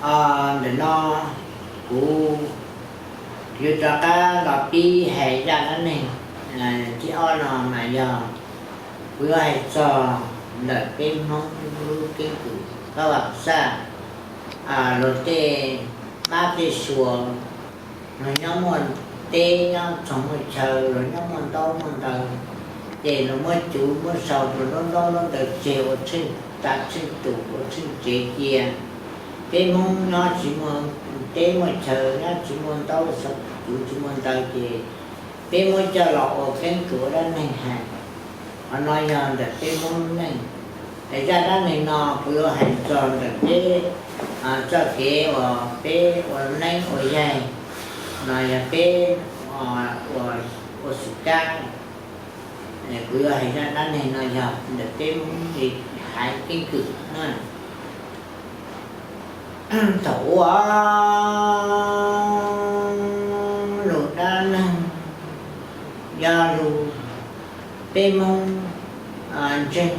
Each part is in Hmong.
Ntawm no kuv yuav rov qab los pib hais zaj dab neeg thib ob no mas yog kuv yuav hais txog ntawm peb Hmoob lub keeb kwm pab vam xaj, luag tej mab tej suav, luag nyob muaj teb nyob txog muaj chaw, luag nyob muaj ntaub muaj ntawv, ces luag muab cuv muab sau rau ntaub ntaub ntaub ntawv tseg ua tsheej tav tsheej tus ua tsheej tsev cia. Peb Hmoob nyob tsis muaj teb muaj chaw, nyob tsis muaj ntaub, cuv tsis muaj ntawv ces peb muab coj los ua keeb kwm ua dab neeg hais. Qhov no yog ntawm peb Hmoob lub neej. Es zaj dab neeg no kuv yuav hais txog ntawm peb txoj kev uas peb ua neeb ua yaig, no yog peb ua xwm kab. Kuv yuav hais zaj dab neeg no yog ntawm peb Hmoob li haiv keeb kwm na. Thaum ub, lus dab neeg yog lus peb Hmoob ntseeg,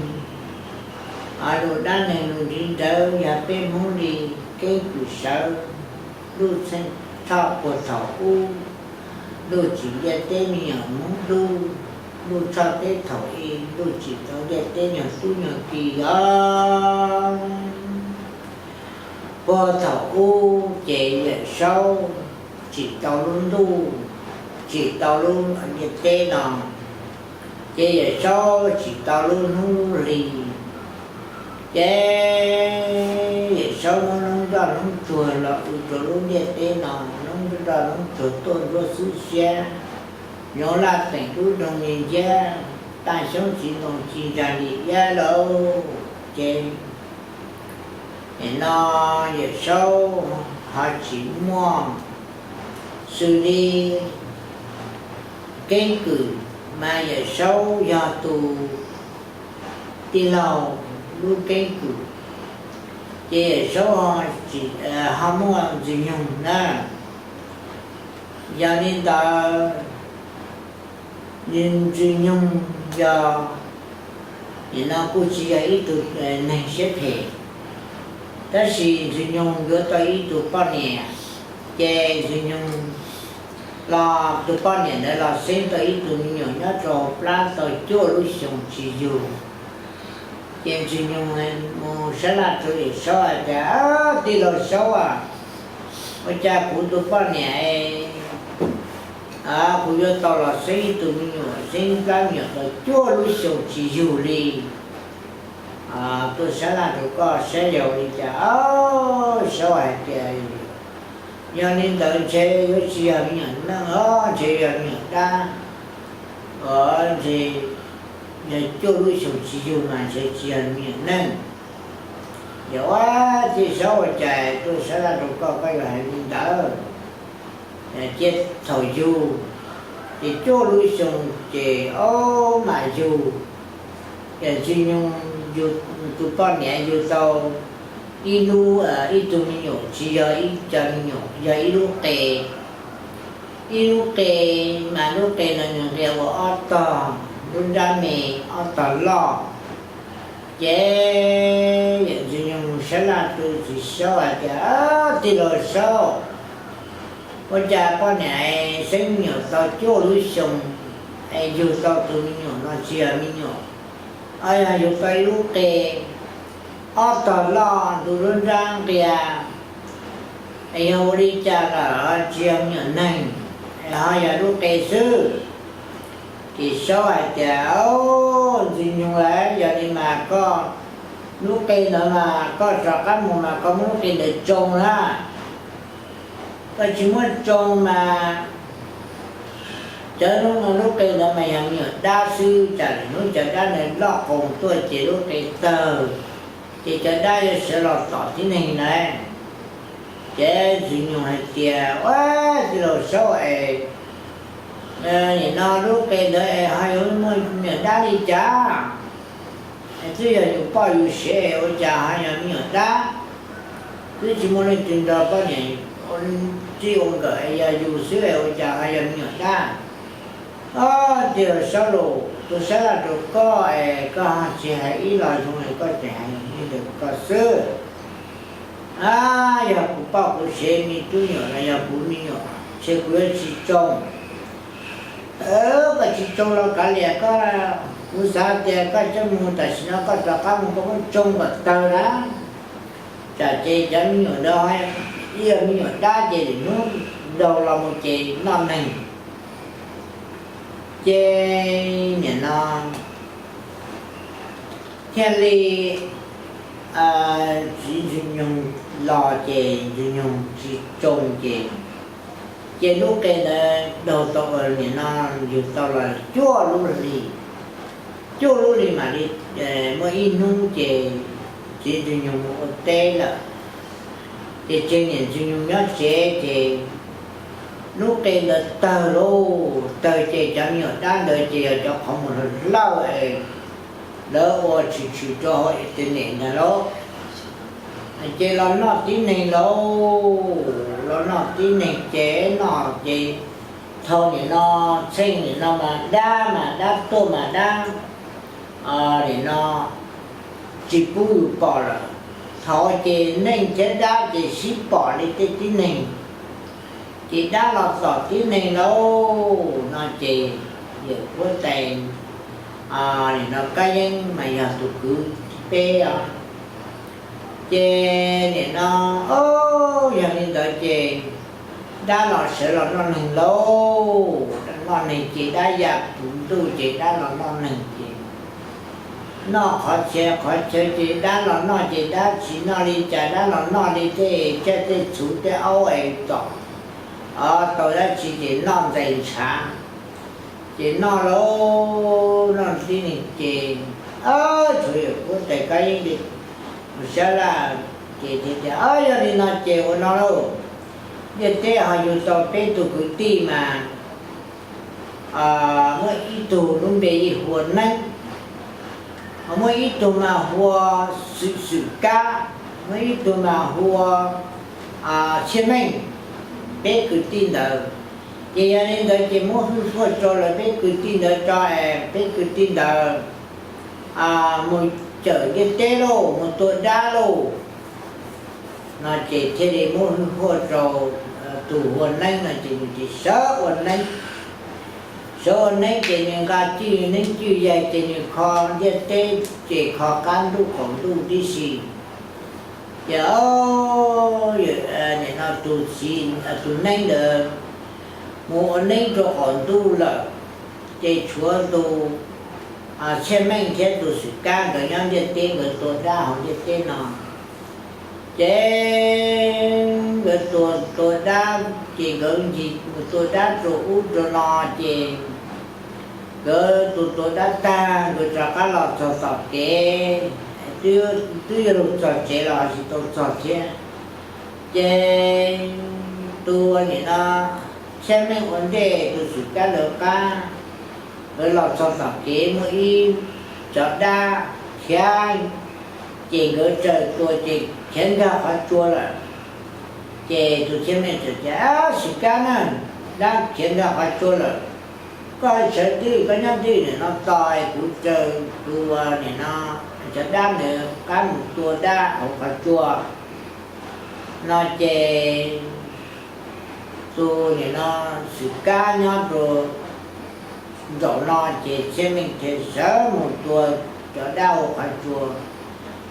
lus dab neeg lus ntsiv ntawv yog peb Hmoob li keeb kwm sawv, lub txheej thaum puag thaum ub, luag tsim ntiaj teb me nyuam Hmoob hlub, luag txoj teb thaum i luag tsim tau ntiaj teb nyuag tub nyuag ki os. Puag thaum ub ces Yawm Saub tsim tau lub ntuj, tsim tau lub ntiaj teb no, ces Yawm Saub tsim tau lub hnub hli. Ces Yawm Saub muab hnub nroj hnub tsuag los ua rau lub ntiaj teb no, hnub nroj hnub tsuag tuaj ntsuab xwb siab, zoo laj teem dub doog li nciab, taj xyoob txiv ntoo ci ntsa li iab lauj. Ces nim no Yawm Saub ho tsis muaj xws li keeb kwm, mas Yawm Saub yog tus tij laug lub keeb kwm, ces Yawm Saub ho muaj Ntxwg Nyoog na. Yog li ntawd, Ntxwg Nyoog yog, nim no kuj tsis yog ib tug neeg siab phem, tab sis Ntxwg Nyoog yuav tau ib tug poj niam, ces Ntxwg Nyoog los tus poj niam ntawd los xeeb tau ib tug me nyuam nyob rau plab tau cuaj lub xyoo tsis yug. Ces Ntxwg Nyoog mus sab laj rau Yawm Saub hais tias, Tij laug Saub a, ua cas kuv tus poj niam, kuv yuav tau los xeeb ib tug me nyuam, xeeb plab me nyuam tau cuaj lub xyoo tsis yug li. Tuaj sab laj rau koj saib yog li cas. Saub hais tias, Yog li ntawd ntshe yuav tsis yog me nyuam neeg os, ntshe yog me nyuam dab. Ntshe yog cuaj lub xyoo tsis yug mas ntshe tsis yog me nyuam neeg. Yog ua tij Saub ua cas tuaj sab laj rau koj, koj yuav hais li ntawd. Cia thaum yug, ces cuaj lub xyoo ces ob mam yug. Ces Ntxwg Nyoog yug tus poj niam yug tau ib lub, ib tug me nyuam tsis yog ib co me nyuam, yog ib lub qe. Ib lub qe, mas lub qe no nws nqia ua ob tog, lub nrab me, ob tog loj. Ces Ntxwg Nyoog sab laj rau txiv Saub hais tias, Tij laug Saub, ua cas poj niam xeeb me nyuam tau cuaj lub xyoo, es yug tau tus me nyuam no tsis yog me nyuam, yog yug tau ib lub qe, ob tog loj, ntu lub nrab nqia, es yog ua li cas lawm tsis yog me nyuam neeg, es ho yog lub qe xwb? Ces Saub hais tias, Ntxwg Nyoog a, yog li mas koj, lub qe ntawd mas koj rov qab mus mas koj muab lub qe ntawd tsoo na. Koj tsis muab tsoo mas cov hnub no lub qe ntawd mas yog me nyuam dab xwb, tsam lwm hnub cov dab ntawd loj qoos tuaj ces lub qe tawg, ces cov dab yuav sawv los tom tib neeg lawm. Ces Ntxwg Nyoog hais tias, Ua, tij laug Saub es, nim no lub qe ntawd es ho yuav muaj me nyuam dab li cas? Es twb yog yus poj yus sev es ua cas ho yog me nyuam dab? Twb tsis muaj leej twg nrog poj niam txij ua nkawm es yog yus xwb es ua cas ho yog me nyuam dab? Ob, tij laug Saub lauj, tus sab laj rau koj es koj ho tsis hais ib los zoo es koj tseem hais li ntawd koj xwb. A, yog kuv poj kuv sev me tub nyuam los yog kuv me nyuam ces kuv yuav tsis tsoo. Koj tsis tsoo los kav liam koj, kuv xav tias koj coj mus tam sim no koj rov qab mus koj muab tsoo kom tawg lawm, tsam ces cov me nyuam ntawd ib yog me nyuam dab ces lwm hnub nraug los mus ces noj neeg. Ces nim no thiaj li txiv Ntxwg Nyoog los ces Ntxwg Nyoog tsis tsoo ces, ces lub qe ntawd daug tau, nim no yug tau los cuaj lub hli. Cuaj lub hli mam li muaj ib hnub ces txiv Ntxwg Nyoog mus ua teb lawm, ces tseg niam Ntxwg Nyoog nyob tsev ces lub qe ntawd tawg lauj, tawg ces cov me nyuam dab ntawd ces yog cov qhov muag hlawv hlawv es lawv ua tshwm tshwm rau hauv internet ntag lauj. Ces los noj tib neeg lauj, los noj tib neeg ces noj ces thaum nim no txheej nim no mas dab mas dab tuaj mas dab, nim no tsis pub yus pom lawm. Thaum ces neeg thiab dab ces sib pom li tej tib neeg, ces dab los tom tib neeg lauj no ces yawm huab tais nim no Kab Yeeb mas yog tus kwv thib peb os. Ces nim no, o, yog li ntawd ces dab los sawv los noj neeg lauj, noj neeg ces dab ya puv ntuj ces dab los noj neeg ces noj qhov txhia qhov chaw ces dab los noj ces dab tsis noj li cas, dab los noj li tej tsiaj tej txhu tej aub es tom, o, tau dab tsi ces noj ntxais ntshav. Ces noj lauj, noj tib neeg ces, o, tshuav yawm huab tais Kab Yeeb li mus sab laj ces tias, o, yog li no ces ua no lauj, ntiaj teb ho yug tau peb tug kwv tij mas muaj ib tug lub npe hu ua Neeb, ho muaj ib tug mas hu ua Xwm Xwm Kab, muaj ib tug mas hu ua Txhiaj Meej, peb kwv tij ntawd. Ces yog li ntawd ces muab hwj huaj rau lawv peb kwv tij ntawd tso es peb kwv tij ntawd mus cawm ntiaj teb lauj, mus tua dab lauj no ces thiaj li muab hwj huaj rau tus hu ua Neeb no ces nws ces sawv ua neeb. Sawv ua neeb ces nws nqa cwj neeb cwj yaig ces nws kho ntiaj teb ces kho qab ntuj qaum ntuj tib si. Ces nim no tus txiv, tus Neeb ntawd mus ua neeb rau qaum ntuj lawm, ces tshuav tus Txhiaj Meej thiab tus Xwm Kab nkawd nyob ntiaj teb nkawd tua dab hauv ntiaj teb no. Ces nkawd tua, tua dab ces nkawd ncig mus tua dab rau ub rau no ces nkawd tua tua dab tag nkawd rov qab los txog tom kev, twb yuav luag txog tsev los tsis tau txog thiab. Ces tus nim no Txhiaj Meej ua ntej tus Xwm Kab lawv qab, nkawd los txog tom kev muaj ib cov dab khiav, ces nkawd raws tua ces khiav nkag qhov tsua lawm. Ces tus Txhiaj Meej txawm tias, Xwm Kab na, dab khiav nkag qhov tsua lawm, koj sawv twj koj nyob twj nim no tos kuv raws tus nim no cov dab ntawd qab mus tua dab hauv qhov tsua no ces tus nim no Xwm Kab nyob rau nraum no ces Txhiaj Meej thiaj sawv mus tua cov dab hauv qhov tsua.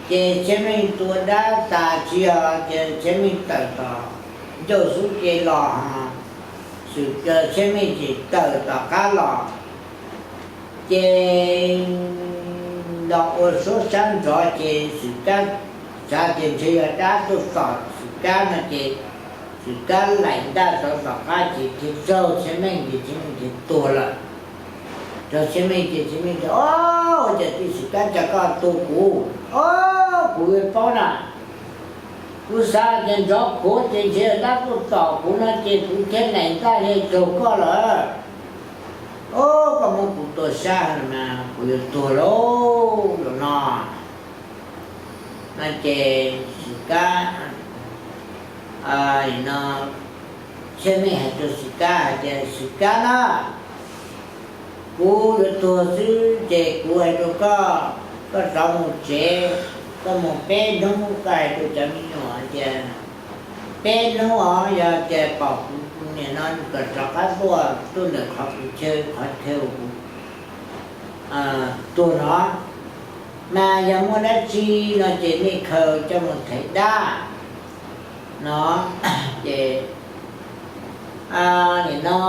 Ces Txhiaj Meej tua dab tas tsis yog tias Txhiaj Meej tawm tom ncauj xub ke los, Txhiaj Meej ces tawm tom qab los. Ces los ua suab sab nrov ces Xwm Kab xav tias ntshe yog dab tuaj tom Xwm Kab no ces Xwm Kab laim ntaj rov tom qab ces thiaj raug Txhiaj Meej ces Txhiaj Meej ces tuag lawm. Raug Txhiaj Meej ces Txhiaj Meej tias, Ob, ua cas tij Xwm Kab cas koj tua kuv? Ob, kuv yuav paub na, kuv xav tias nrov khuav ces ntshe dab tuaj tom kuv no ces kuv thiaj laim ntaj raug koj lawm. Ob, koj muab kuv tua sab mas kuv yuav tuag lauj no. No ces Xwm Kab, no, Txhiaj Meej hais rau Xwm Kab hais tias, Xwm Kab na, kuv yuav tuag xwb ces kuv hais rau koj, koj rov mus tsev, koj mus peb hnub, koj hais rau cov me nyuam tias peb hnub os, yog tias pom kuv nim no kom rov qab tuaj, tuaj ntawm qhov kuv chaw, qhov chaw kuv tuag no, mas yog muaj dab tsi no ces nej khaws coj mus thaiv dab no. Ces nim no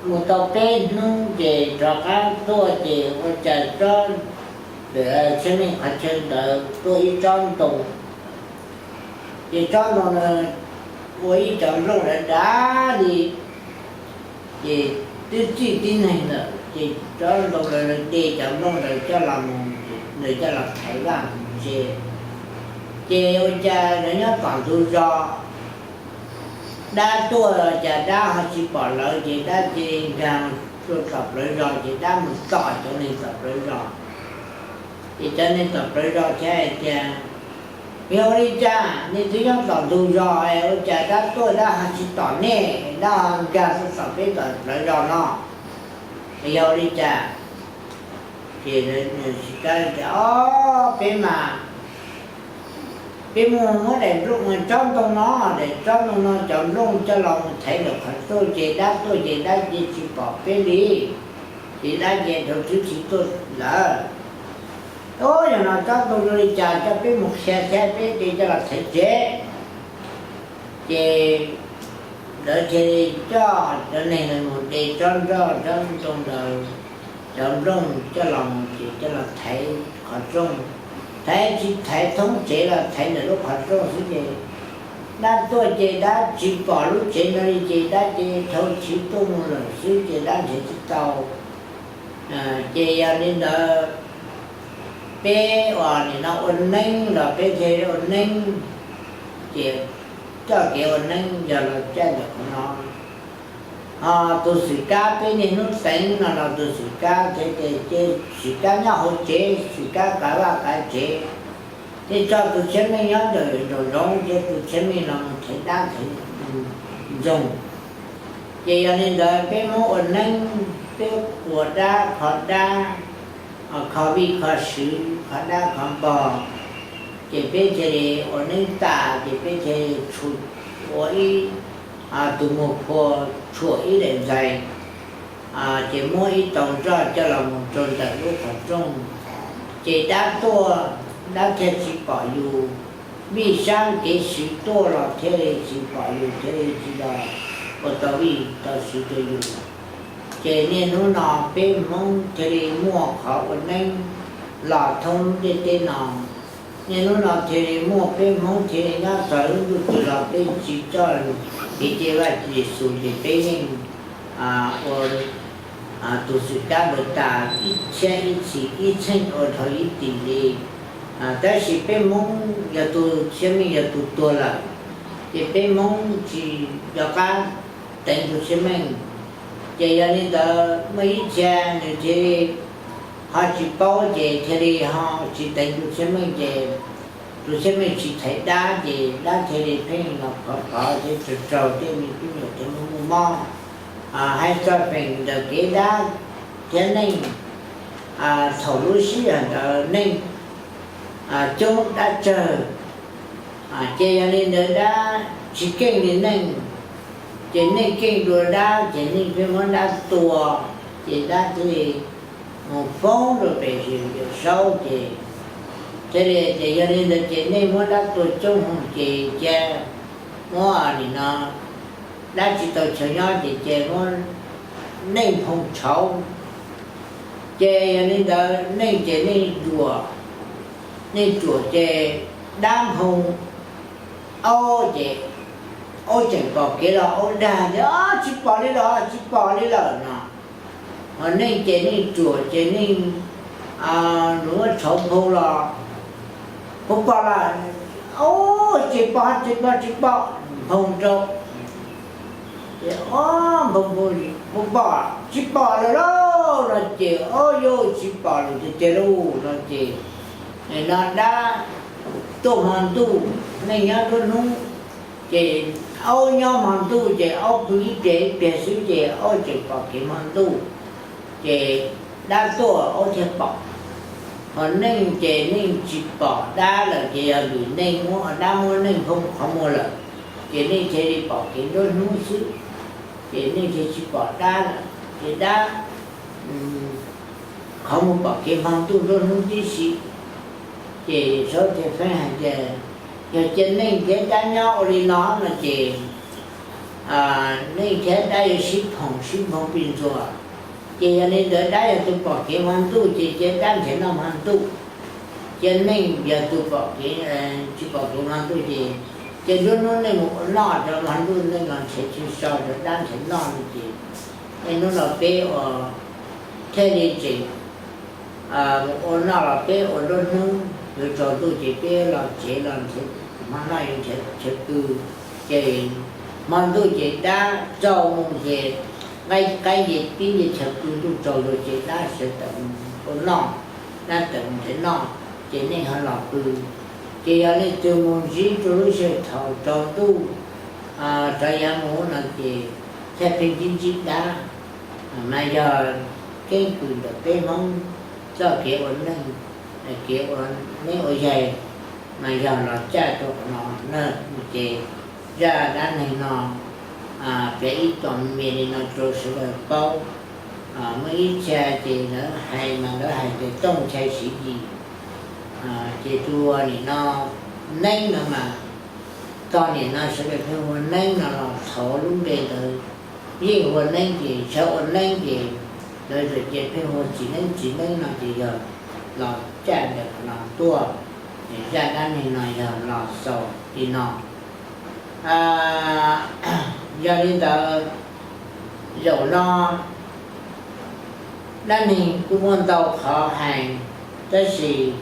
mus tau peb hnub ces rov qab tuaj ces ua cas tsob, Txhiaj Meej qhov chaw ntawd tuaj ib tsob ntoo, ces tsob ntoo na ua ib cov nplooj dav dav li, ces twb txij tib neeg lawm, ces tsob ntoo ntawd de cov nplooj ntawd coj los mus, nws coj los thaiv vaj mus ntse. Ces ua cas lawv nyob tom ntug zos, dab tuaj cas dab ho tsis pom lawv, ces dab cia li nkag rau tom plawv zos, ces dab mus tom cov neeg tom plawv zos. Ces cov neeg tom plawv zos thiaj hais tias, yog ua li cas nej twb nyob tom ntug zos es ua cas dab tuaj dab ho tsis tom nej, dab ho nkag rau tom peb tom plawv zos no, yog ua li cas? Ces Txhiaj Meej tias, o, peb mas, peb mus muab daim nplooj, tsob ntoo no, daim tsob ntoo no cov nplooj coj los mus thaiv ntawm qhov rooj ces dab tuaj ces dab cia tsis pom peb li, ces dab cia dhau tib si tuaj lawm. Ub, yog no tsob ntoo zoo li cas, coj peb mus qhia thiab peb de coj los thaiv tsev. Ces lawv thiaj li coj cov neeg mus de tsob nroj tsob ntoo ntawd, cov nplooj coj los mus ces coj los thaiv qhov rooj, thaiv tsis thaiv thoob tsev los thaiv ntawm lub qhov rooj xwb ces dab tuaj ces dab tsis pom lub tsev no li ces dab ces dhau tib si tuaj mus lawm xwb ces dab nrhiav tsis tau. Ces yog li ntawd, peb uas nim no ua neeb los peb thiaj ua neeb, ces txoj kev ua neeb yog los caij ntawm qhov no. Ho tus xwm kab peb niaj hnub teev no los tus xwm kab thiaj tias ces xwm kab nyob hauv tsev, xwm kab kav vaj kav tsev, thiaj tso tus Txhiaj Meej nyob ntawm nraum zoov ces tus Txhiaj Meej los mus thaiv dab thaiv ntxoog. Ces yog li ntawd peb Hmoob ua neeb, peb ua dab kho dab, kho vij kho swv, kho dab kho npog, ces peb thiaj li ua neeb tas ces peb thiaj li tshu-, ua ib, tus muag phua tshuam ib daim ntxais, ces muab ib tau nroj coj los mus rau ntawm lub qhov rooj, ces dab tuaj, dab thiaj tsis pom yus, vij sab kev swv tuaj los thiaj li tsis pom yus, thiaj li tsis los ua tau vij tau swv rau yus. Ces niaj hnub no peb Hmoob thiaj li muaj qhov ua neeb los thoob ntiaj teb no. Niaj hnub no thiaj li muaj peb Hmoob thiaj li nyob txog lub ntuj twg los peb tsis coj kev cai Vaj Tswv Yexus ces peb yeej ua tus xwm kab ntawd tas ib txhiab ib txhis ib txheej ua dhau ib txhis li. Tab sis peb Hmoob yog tus Txhiaj Meej yog tus tuag lawm, ces peb Hmoob tsis nco qab teev tus Txhiaj Meej. Ces yog li ntawd muaj ib txhia nws thiaj li ho tsis paub ces thiaj li ho tsis teev tus Txhiaj Meej ces tus Txhiaj Meej tsis thaiv dab ces dab thiaj li pheej los phov phov thiab raug raug tej me tub me nyuam thiab muaj muaj mob. Hais txog feem ntawm kev dab thiab neej, thaum lub sij hawm ntawd neej coob dab tsawg, ces yog li ntawd dab tsis keej li neej, ces neej keej dua dab ces neej pheej muab dab tua, ces dab thiaj li mus poob rau pem Yawm Saub ces thiaj li ces yog li ntawd ces neej muab dab tua coob heev ces cia muab nim no dab tsis tau chaw nyob ces cia muab neej nphoo tshauv. Ces yog li ntawd neej ces neej ruam, neej ruam ces dab nphoo aub ces aub tseem pom kev los aub dag tias, tsis pom li lawm, tsis pom li lawm no. Ho neej ces neej ruam ces neej nws muab tshauv nphoo los puas pom lawm, tsis pom, tsis pom, tsis pom, nphoo rau ces nphoo nphoo, puas pom, tsis pom lawm lauj no ces, o yog tsis pom lawm tiag tiag lauj no ces no dab tuaj hmo ntuj, neej nyob nruab hnub, ces aub nyob hmo ntuj ces aub pw ib pliag ib pliag xwb ces aub tseem pom kev hmo ntuj, ces dab tuaj aub thiaj pom. Ho neej ces neej tsis pom dab lawm ces yog vim neej muab dab muab neej phoo qhov muag lawm, ces neej thiaj li pom kev nruab hnub xwb, ces neej thiaj tsis pom dab lawm. Ces dab qhov muag pom kev hmo ntuj nruab hnub tib si. Ces Yawm Saub thiaj pheej hais tias, yog cia neej thiab dab nyob ua li no no ces neej thiab dab yuav sib phoom sib nphoo plig ntxuas. Ces yog li ntawd dab yog tus pom kev hmo ntuj ces cia dab nrhiav noj hmo ntuj. Cia neej yog tus pom kev, tsis pom kev hmo ntuj ces cia nruab hnub neej mus ua noj rau hmo ntuj, neej los nrhiav chaw so rau dab nrhiav noj no ces niaj hnub no peb ua thiaj li tseem mus ua noj los peb ua nruab hnub, yuav tsaus ntuj ces peb los tsev los nrhiav hmo noj, yuav nrhiav chaw pw. Ces hmo ntuj ces dab txaus mus ces nqaij qaib nce pib nce chaw pw, ntuj tsaus lawm ces dab sawv tawm mus ua noj, dab tawm mus nrhiav noj, ces neej ho los pw. Ces yog leej twg mus ntsib rau lub sij hawm thaum tsaus ntuj rov yav mus no ces thiaj pheej ntsib ntsib dab. Mas yog keeb kwm ntawm peb Hmoob txoj kev ua neej, kev ua neeb ua yaig, mas yog los caj rau qhov no na. Ces zaj dab neeg no piav ib txoj me me li no rau sawv daws paub. Muaj ib txhia ces lawv hais mas lawv hais tias Tooj Nchai Siv Yis. Ces tus nim no Neeb no mas, txog nim no sawv daws pheej hu ua Neeb no los thaum lub npe ntawd yeej hu ua Neeb, ces sawv ua Neeb ces lawv txawm cia pheej hu ua Txiv Neeb, Txiv Neeb no ces yog los caj ntawm qhov no tuaj. Zaj dab neeg no yog los xaus li no. Yog li ntawd, zaum no dab neeg kuj muaj ntau qhov hais, tab sis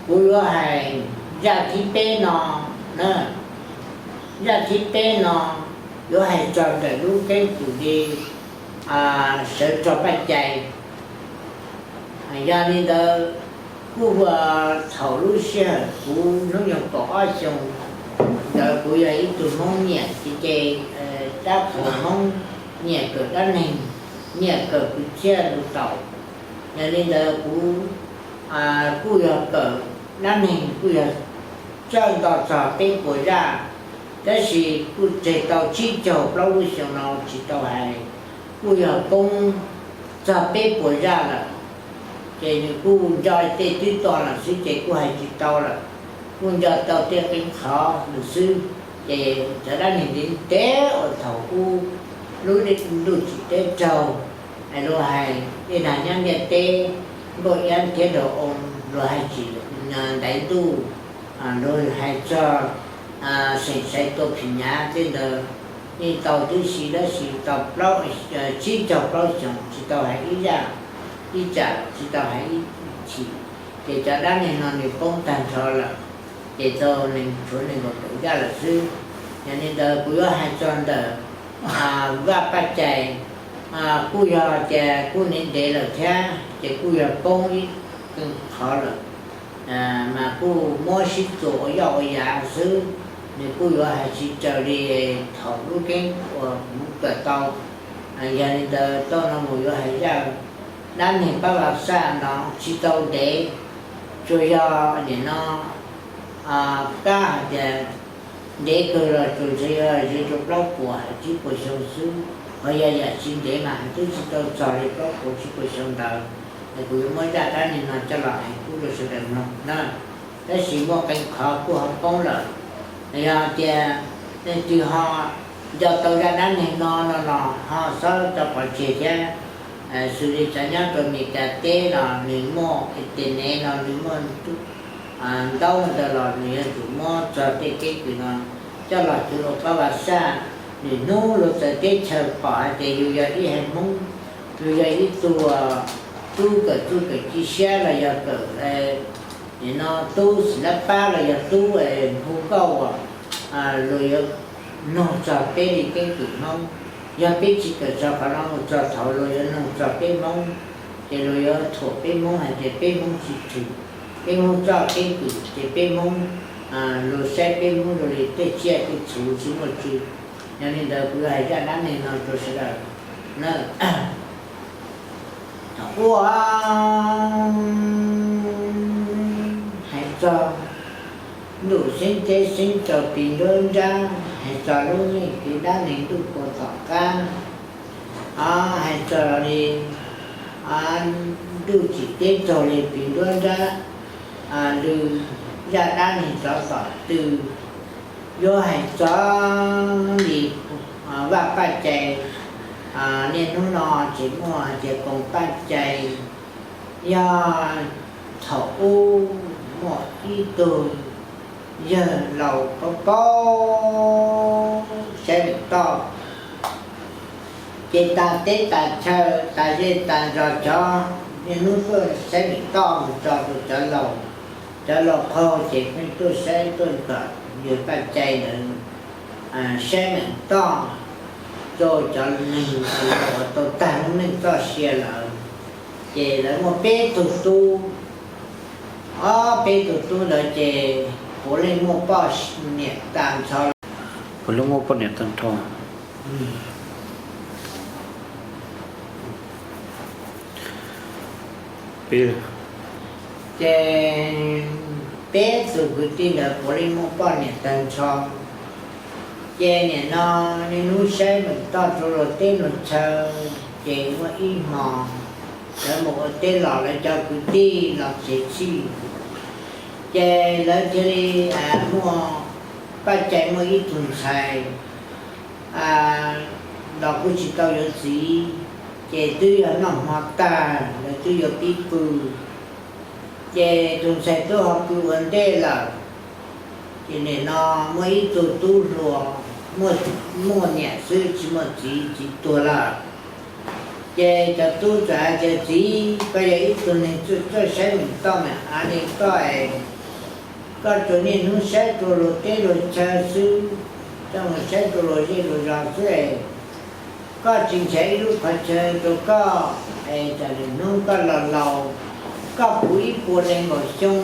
kuv yuav hais zaj thib peb no na. Zaj thib peb no yuav hais txog ntawm lub keeb kwm li sawv rog paj cai. Yog li ntawd, kuj thaum lub sij hawm kuv hnub nyoog kaum ob xyoo ntawd kuv yog ib tug Hmoob nyiam ces, ces dab qhuas Hmoob, nyiam kawm dab neeg, nyiam kawm kwv txhiaj lus taum. Yog li ntawd kuv kuj yog kawm dab neeg kuj yog txawj nto txog peb puas zaj, tab sis kuj tseg tau tsib caug plaub lub xyoo no tsis tau hais, kuj yog poob txog peb puas zaj lawm. Ces nws kuj nco tej twb to lawm xwb ces kuj hais tsis tau lawm, kuj nco tau tej qee qhov lawm xwb. Ces cov dab neeg ntev ntev uas thaum ub lub ntuj tsim teb raug, luag hais tej nag nyob ntiaj teb, Nkauj Iab thiab Nraug Oo, luag hais tsis ntaiv ntuj, luag hais txog seem sai tua phim nyuj tej ntawd yeej tau tib si, tab sis tau tsib caug plaub xyoos tsis tau hais ib zaj, ib tsam tsis tau hais ib chim. Ces cov dab neeg no nws poob tag nrho lawm, ces tau nees tshuav nees nkaum tawm zaj lawm xwb. Yog li ntawd kuv yuav hais txog ntawm vaj paj cai, kuj yog tias kuj ntev ntev lawm thiab ces kuj yog poob ib qho lawm, mas kuj muab sib txuas ua yoj ua yav xwb. Nws kuj yuav hais tsis raws li thaum lub keeb uas kuv kawm tau. Yog li ntawd txoj no mus yuav hais zaj dab neeg Pab Vaj Xaj no tsis tau ntev, tsuas yog nim no kab hais tias ntev kawg los tsuas ntshe yog ze rau plaub puas tsib puas xyoo xwb, ho yog yam tsis ntev mas hais twb tsis tau txog li plaub puas tsib puas xyoo ntawd. Es kuv yuav muab zaj dab neeg no coj los hais pub rau sawv daws mloog na. Tab sis muaj qee qhov kuj ho poob lawm. Yog tias leej twg ho nco tau zaj dab neeg no no los ho txhob tso pov tseg thiab. Xws li cov nyob rau Mes Kas teb los nws muaj internet no nws muaj ntaub ntawd los nws yuav tsum muab txog tej keeb kwm no coj los cuv rau Pab Vaj Xaj. Lwm hnub luag txawv teb chaws pom hais tias yus yog ib haiv Hmoob, yus yog ib tug tub kawm txuj kawm ci siab los yog kawm nim no tub xim lab pab los yog tub hu nkauj, luag yuav nug txog peb li keeb kwm Hmoob. Yog peb tsis kawm txog qhov no mus txog thaum luag yuav nug txog peb Hmoob, ces luag yuav thuam peb Hmoob hais tias peb Hmoob tsis thwm, peb Hmoob txoj keeb kwm ces peb Hmoob, luag saib peb Hmoob zoo li tej tsiaj tej txhu tsis muaj tswv. Yog li ntawd kuv yuav hais zaj dab neeg no rau sawv daws na. Thaum ub txog ntuj xeeb teb xeeb tsaus pis nruab nrab, hais txog lub neej kev dab neeg ntuj puag tom qab, hais txog li ntuj tsim teb txaus li pis nruab nrab, lwm zaj dab neeg tsov tom tw, yuav hais txog li Vaj Paj Cai. Niaj hnub no tseem muaj hais tias Koos Paj Cai, yog thaum ub muaj ib tug yawg laus paub paub saib meem toj, ces tas teb tas chaw tas zej tas zos cov niaj hnub tuaj saib meem toj mus tso rau cov laus. Cov laus qaug ces pheej tuaj saib tuaj nrog yawg Paj Cai ntawd saib meem toj rau cov neeg uas tau tag lub neej txoj sia lawm. Ces lawv muaj peb tug tub, ob peb tug tub ntawd ces puav leej muaj poj niam tag nrho. Puav leej muaj poj niam tag nrho. Ces peb tug kwv tij ntawd puav leej muaj poj niam tag nrho. Ces nim no niaj hnub saib meem toj rau luag teb luag chaw, ces muaj ib hmo lawv mus ua teb los lawv cov kwv tij los tsev txhij, ces lawv thiaj li muaj, Paj Cai muaj ib tug ntxhais los kuj tsis tau yuav txiv, ces twb yog noj hmo tag lawv twb yuav pib pw, ces tus ntxhais twb ho pw ua ntej lawm. Ces nim no muaj ib tug tub hluas, muaj niam xwb tsis muaj txiv, txiv tuag lawm. Ces cov tub txawm hais tias, Txiv, koj yog ib tug neeg txawj saib meem toj meem av li koj es, koj tsuas niaj hnub saib rau luag teb luag chaw xwb, coj mus saib rau luag zej luag zos xwb es, koj tsis nrhiav ib lub qhov chaw rau koj es tsam lwm hnub koj laus laus, koj puv ib puas nees nkaum xyoo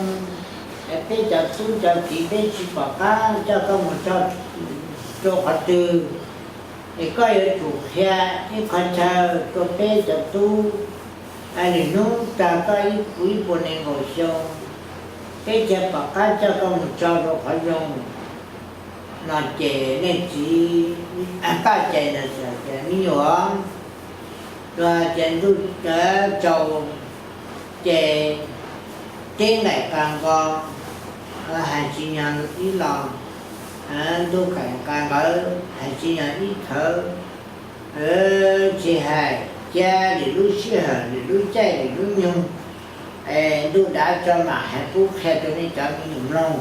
es peb cov tub cov txiv peb tsis pom qab coj koj mus tso rau qhov twg, es koj yuav tsum qhia ib qhov chaw rau peb cov tub, es lwm hnub tag koj ib puas nees nkaum xyoo, peb thiaj pom qab coj koj mus tso rau qhov zoo. No ces nej txiv Paj Cai ntawd txawm tias, Me nyuam, luag tias ntuj tsaus ces teb nqaim qas nqos, hais tsis nyog ib los, ntuj nqaim qas nqawv hais tsis nyog ib thawv. Tsis hais cia lwm lub sij hawm lwm lub caij lwm lub nyoog es ntuj dav tso mam hais pub qhia rau nej cov me nyuam mloog.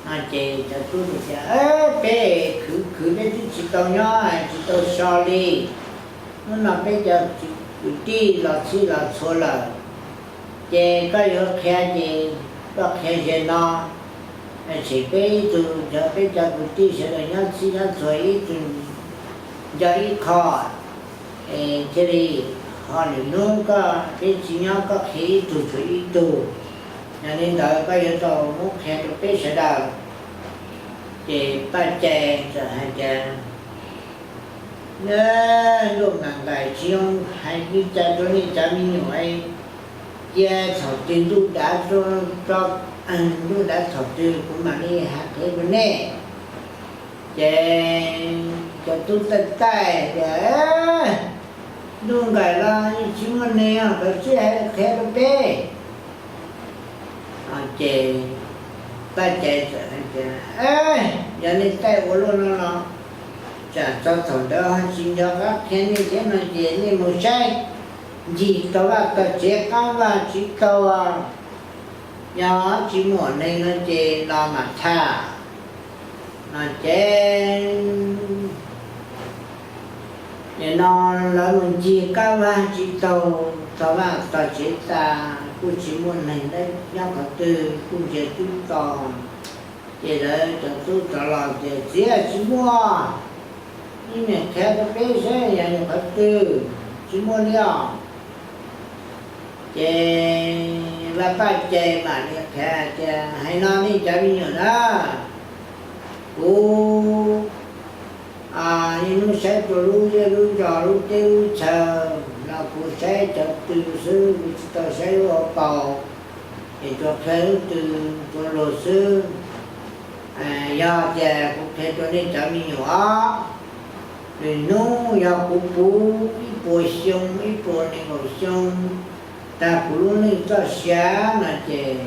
No ces cov tub tias, Peb khwv khwv peb twb tsis tau nyob tsis tau so li. Hnub no peb cov kwv tij los txhij los txhua lawm, ces koj yuav qhia ces koj qhia ze no, tshem peb ib tug, nrog peb cov kwv tij sawv daws nyob txhij nyob txhua ib tug nco ib qho, thiaj li ho lwm hnub koj peb tsis nyob koj qhia ib tug tshuav ib tug. Yog li ntawd koj yuav tau muab qhia rau peb sawv daws. Ces Paj Cai txawm hais tias, Ntuj nqaim nqaim tsis zoo hais li cas rau nej cov me nyuam, cia thaum twg ntuj dav, ntuj dav thaum twg kuv mam li hais qhia rau nej. Ces cov tub taij taij tias, Ntuj nqaim los tsis muaj neeg, koj tsis hais qhia rau peb. Ces Paj Cai txawm hais tias, Yog nej taij ua luaj no los tsam txog thaum ntawd ho tsis nco qab qhia nej thiab no ces nej mus saib ncig tau vaj tau tsev qab vaj tsev taug, yog tsis muaj neeg no ces los mam tham. No ces nim no lawv mus ncig qab vaj tsev taug, tog vaj tog tsev tas kuj tsis muaj neeg nyob qhov twg, kuj ntsia twb to. Ces lawv cov tub rov los tias, Txiv, tsis muaj, nej niam qhia rau peb saib yog qhov twg, tsis muaj li os. Ces Vaj Paj Cai mam li qhia tias, Hais no nej cov me nyuam na, kuv niaj hnub saib rau lub zej lub zos lub teb lub chaw los kuv saib cov tw xwb, kuv tsis tau saib lub hauv paus. Tsuas qhia lub twg tsuas luag xwb. Yog tias kuv qhia rau nej cov me nyuam os, lwm hnub yog kuv puv ib puas xyoo, ib puas nees nkaum xyoo, tag kuv lub neej txoj sia no ces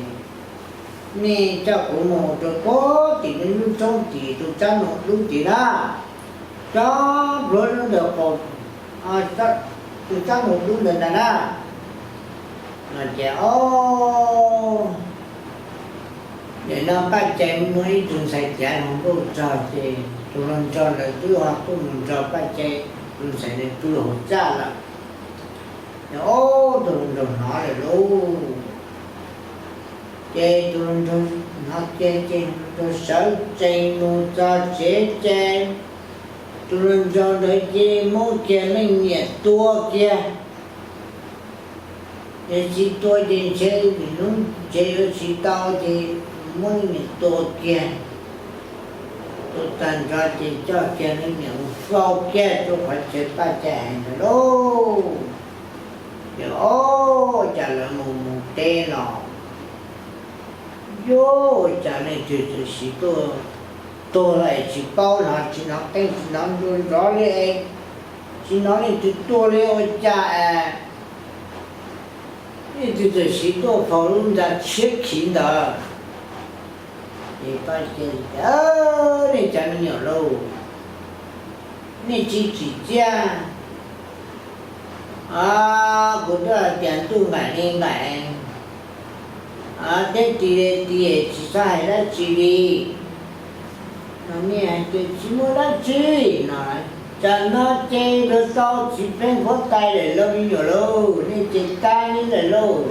nej coj kuv mus rau puag tim nej lub roob tim tus tsab num dub tim na, tsob pluav lub ntawd qaum, tus tsab num dub ntawd ntag na. No ces o, nim no Paj Cai muaj ib tug ntxhais cav hluas nkauj txog ces tus hluas nraug ntawd twb ho tuaj mus nrog Paj Cai tus ntxhais ntawd pw hauv txaj lawm. Ces o, tus hluas nraug hnov lawm lauj. Ces tus hluas nraug hnov kiag ces tus hluas nraug sawv tsees mus txog tsev ces tus hluas nraug ntawd ces muab kiag leej niam tua kiag. Yog tsis tua ces ntshe hnub ntshe yuav tsis tau ces muab leej niam tua kiag. Tua tag nrho ces coj kiag leej niam mus faus kiag rau qhov chaw Paj Cai hais ntawd lauj. Ces o, cas lawv mus mus teb los, yuav ua cas leej twg txawm siv tuaj tuag los es tsis paub, los tsis hnov qeej tsis hnov nruas nrov li, tsis hnov leej twg tuag li, ua cas es leej twg txawm siv tuaj faus lub ntxa tshiab khiv ntawd. Ces Paj Cai tias, nej cov me nyuam lauj, nej tsis tsim txiaj, kuv twb hais tias ntuj nqaim li nqaim, teb tis li tis, tsis txhob hais dab tsi li. No nej hais tias tsis muaj dab tsi no, tsam no ces luag tau txiv pheej huab tais lawm lauj me nyuam lauj, nej ces tag li lawm lauj.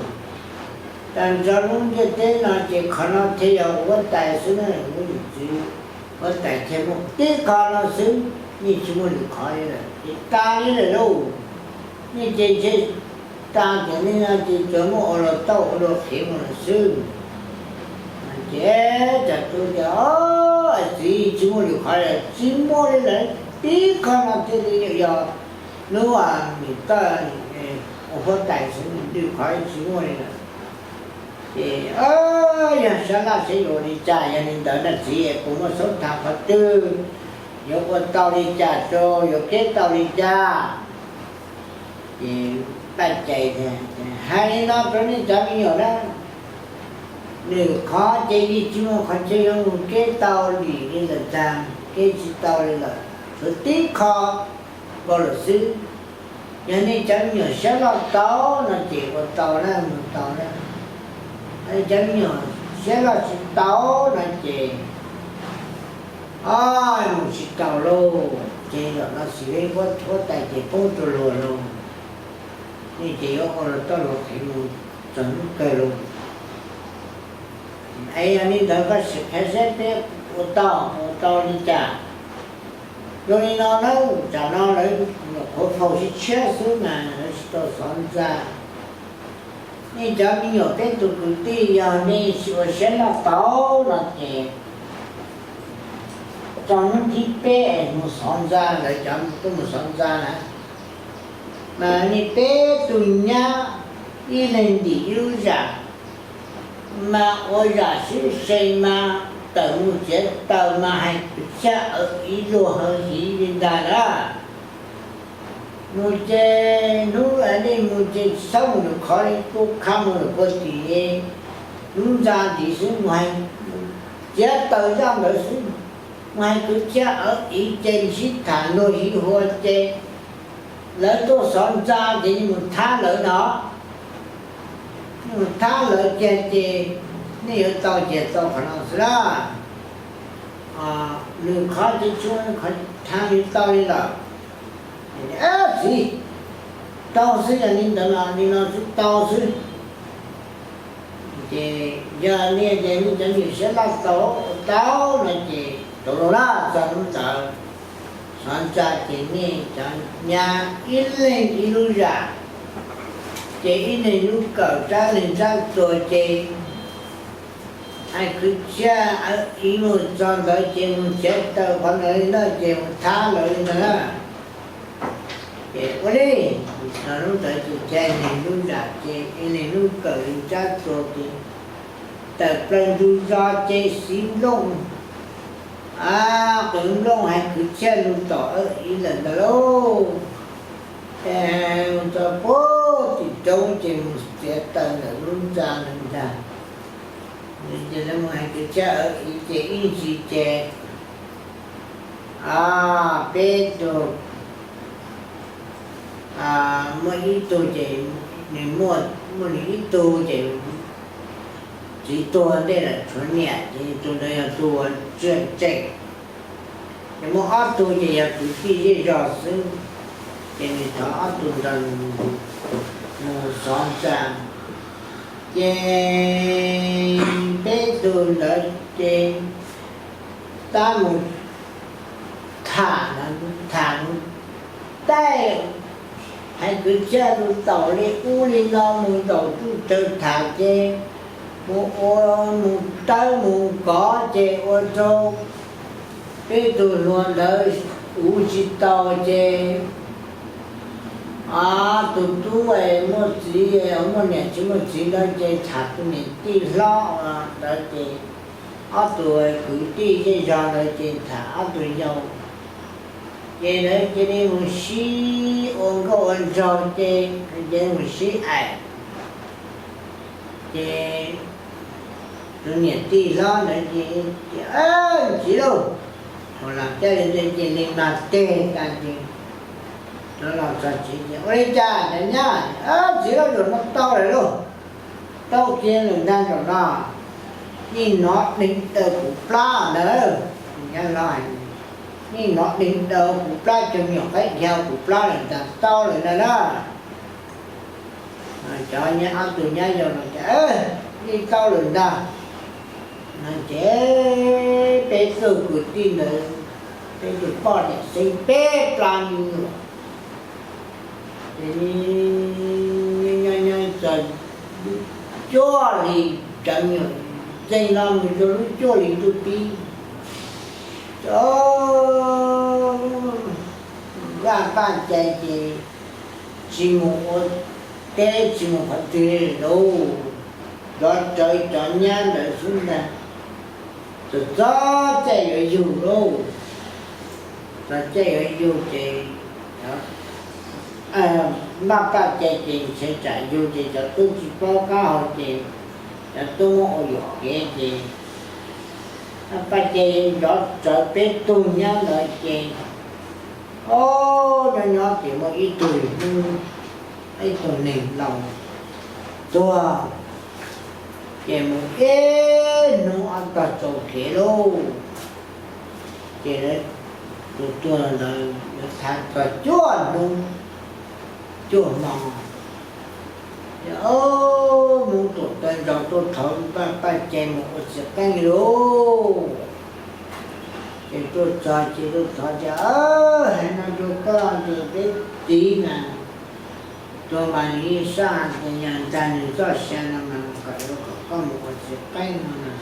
Tag nrho lub ntiaj teb no ces qhov no thiaj yog huab tais xwb na, lub txiv huab tais thiaj muaj tib qho no xwb, nej tsis muaj lwm qhov li lawm, ces tag li lawm lauj. Nej ces ntshe tag ces nej no ces tsuas muaj ua luag tauj ua luag qhev mus lawm xwb. Ces cov tub tias, txiv, tsis muaj lwm qhov li, tsis muaj li lawm, tib qho no thiaj li yog lub niam tawj ua huab tais xwb, lwm qhov tsis muaj li lawm. Ces yog sab laj seb yuav ua li cas, yog li ntawd na txiv, kuv muaj xub tham qhov twg, yuav ua tau li cas rau, yuav keb tau li cas? Ces Paj Cai hais li no rau nej cov me nyuam na, lwm qhov ces yeej tsis muaj qhov chaw yuav mus keb tau lim li lawm tag, keb tsis tau li lawm, tshuav tib qho nkaus lawm xwb. Yog nej cov me nyuam siab loj tau no ces ua tau na, mus tau na. Cov me nyuam siab loj tsis tau no ces o, mus tsis tau lauj. Ces zaum no xws li huab tais ces poob rau luag lauj, nej ces yuav ua luag tauj luag qhev mus txog hnub kawg lauj. Es yog li ntawd koj sim qhia saib peb ua tau, ua tau li cas? Zoo li no na, tsam no lawv nyuam qhuav faus tshiab tshiab xwb mas lawv tsis tau xov ntxa. Nej cov me nyuam peb tus kwv tij yog nej ua siab loj tau no ces txog hnub thib peb es mus xov ntxa, lawv cov tuaj mus xov ntxa na, mas nej peb tug nyab ib leeg ntim ib lub zam, mas ua zam sib se mas tawm mus txiav taws mas hais kwv txhiaj ib luag hawv hiv li ntag na. Mus ces hnub nej mus ces txhob mus lwm qhov li, tuaj kha mus lawm puag tim lub ntxa tid xwb, mus hais, txiav taws zaj ntawd xwb, mus hais kwv txhiaj hawv hiv ces sib tham luag hiv hua ces lawv tuaj xov ntxa ces nej mus thab lawv no, nej mus thab lawv kiag ces nej yuav tau ces tau qhov no xwb na. Lwm qhov ces tsis muaj qhov thab yuav tau li lawm. Txiv, tau xwb, yog li ntawd no li no xwb tau xwb. Ces yog nej tias nej cov me nyuam siab loj tau, tau no ces tau lauj na, txog hnub ntawd xov ntxa ces nej cov nyab ib leeg ib lub zam, ces ib leeg lub kawm rab leeg rab txuas ces hais kwv txhiaj hawv hiv mus txog ntawd ces mus txiav taws qhov ntawd li ntawd ces mus thab lawv li ntawd na. Ces ua li, txog hnub ntawd ces ib leeg lub zam ces ib leeg lub kawm li rab txuas ces tawm plaws ntug zos ces xiv nplooj, qw nplooj hais kwv txhiaj lug tom Iv lawm ntag lauj. Ces mus txog puag tim roob ces mus txiav taws ntawm lub ntxa ntag. Ces lawv mus hais kwv txhiaj Iv ces ib ntsis ces peb tug, muaj ib tug ces nws muaj, muaj nws ib tug ces txiv tuag ntej lawm tshuav niam ces tus ntawd yog tus uas tseem tseem. Ces muaj ob tug ces yog kwv tij zej zog xwb, ces nws thov ob tug nrog nws mus xov ntxa. Ces peb tug ntawd ces tab mus tham, tham mus taij hais kwv txhiaj lug tom li ub li no mus ntaus tsuj tsawv tham ces mus ua, mus tawb mus kov ces ua rau peb tug hluas ntawd uv tsis tau ces ob tug tub muaj txiv, muaj niam tsis muaj txiv ntawd ces tham tus niam tij hlob ntawd ces ob tug kwv tij zej zog ntawd ces tham ob tug yau. Ces lawv cia li mus sib ua nkauj ua nraug ces cia li mus sib aim. Ces tus niam tij hlob ntawd ces, txiv lauj, thaum los coj li ntawd ces li mag teg tas ces rov los txog tsev ces ua li cas cov nyab, txiv lauj, zaum no tau lawm lauj, tau kiag lawm ntag zaum no, nej hnov deev daws kuv plab ntag. Nyab hlob hais, nej hnov deev daws kuv plab, cov me nyuam qaib dhia kuv plab lawm ntag, tau lawm ntag na. Cov ob tug nyab yau no ces, nej tau lawm ntag. No ces peb tug kwv tij ntawd, peb tug poj niam xeeb peb plag me nyuam, ces nyob nyob txog lub cuaj hlis, cov me nyuam ntxeeg no mus rau lub cuaj hlis ntuj pib, cov Vaj Paj Cai ces tsis mus ua teb tsis mus qhov twg lauj, zov rawv cov nyab ntawd xwb ntag. Txog txog caij yuav yug lauj, txog caij yuav yug ces Vaj Paj Cai ces ntshe tsam yug ces cov tub tsis paub qab hau ces cov tub muab ua yuam kev ces Vaj Paj Cai zov rawv peb tug nyab ntawd ces, o, nyob nyob ces muaj ib tug, ib tug neeg laus tuag, ces mus ib hnub ob tog txaus kev lauj. Ces tus tuag ntawd yuav thav txog cuaj hnub cuaj hmo, ces Hmoob tuam tawg ntsaws tuaj thov Vaj Paj Cai mus ua txiv qeej lauj. Ces tuaj txog ces tuaj thov tias, hais no rau koj tias peb txiv mas tuag mas nws yeej saj, ces yog ntag nws txoj sia no mas kom yuav kom koj mus ua txiv qeej no na.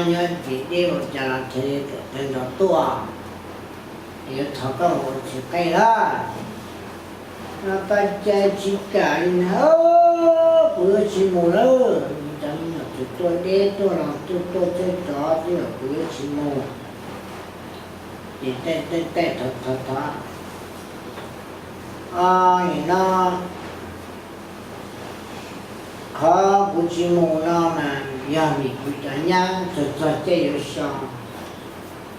Nyob tim deb ua cas los txawm tuam tawg ntsaws tuaj, yuav thov koj mus ua txiv qeej lawm. Vaj Paj Cai tsis kam li na, kuv yuav tsis mus lawm, cov me nyuam txawm tuaj deb tuaj los tuaj tuaj txawj tsov twb yog kuv yuav tsis mus. Ces tej tej tej thov thov thov, nim no qhov kuv tsis mus no mas yog vim kuv cov nyab txog txog caij yuav so,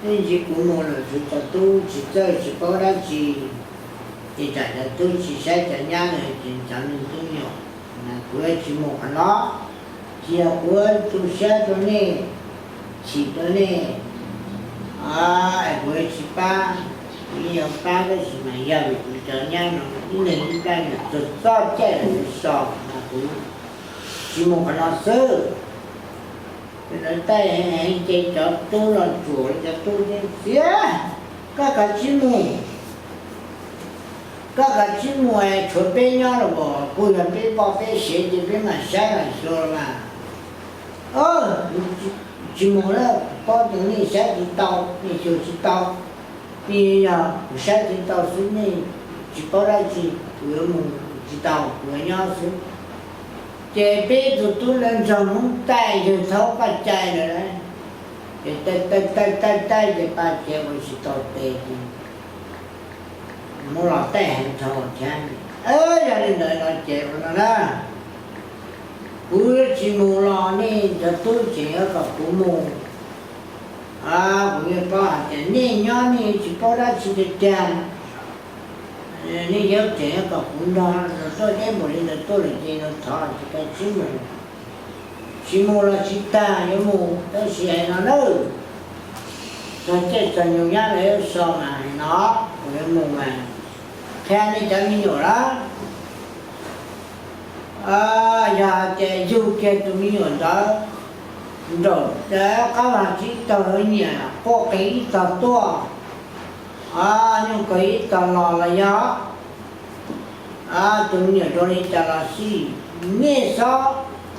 ib ntsis kuv mus lawm kuv cov tub tsis txawj tsis paub dab tsi, ces tsam cov tub tsis saib cov nyab lawm ces cov me tub nyuam, mas kuv yuav tsis mus qhov no. Tsis yog kuv tu siab rau nej, chim rau nej, es kuv yuav tsis pab, kuv yeej yuav pab tab sis mas yog vim kuv cov nyab no ib leeg ib plab nyuam txog txog caij lawm yuav so mas kuv tsis mus qhov no xwb. Ces lawv taij heev heev ces cov tub los tsuam li cov tub txiv, koj kav tsij mus, koj kav tsij mus es tshuav peb nyob los as, kuj yog peb poj peb sev ces peb mam saib mam xyuas los mas. Tsis mus lawm, paub tias nej saib tsis tau, nej xyuas tsis tau. Nej yog kuv saib tsis tau xwb, nej tsis paub dab tsi, kuv yuav mus tsis tau, kuv yuav nyob xwb. Ces peb tug tub lawv nrog Hmoob taij yawg thaub Paj Cai lawm, ces taij taij taij taij ces Paj Cai ua tsis tau tes ces Hmoob los taij heev dhau thiab. Yog li ntawd no ces ua no na, kuv yuav tsis mus los nej cov tub tseem yuav kom kuv mus. Kuv yeej paub hais tias nej nyob nej tsis paub dab tsi tiag tiag, nej yuav tseem yuav kom kuv nrog tuaj deb npaum li ntawd tuaj lawm ces no thov tsis tau tsis mus. Tsis mus los tsis tag, yuav mus tab sis hais no nawb, txog caij txog nyoog nyab lawv yuav so mas hais no, kuv yuav mus mas qhia nej cov me nyuam lawm. Yog hais tias yug kiag tus me nyuam ntawd nraum qab vag tsib taug nyiam quaj qees ib tog tuaj, nyooj kaus ib tog los los yog tus me nyuam zoo li cas los xij, nej xob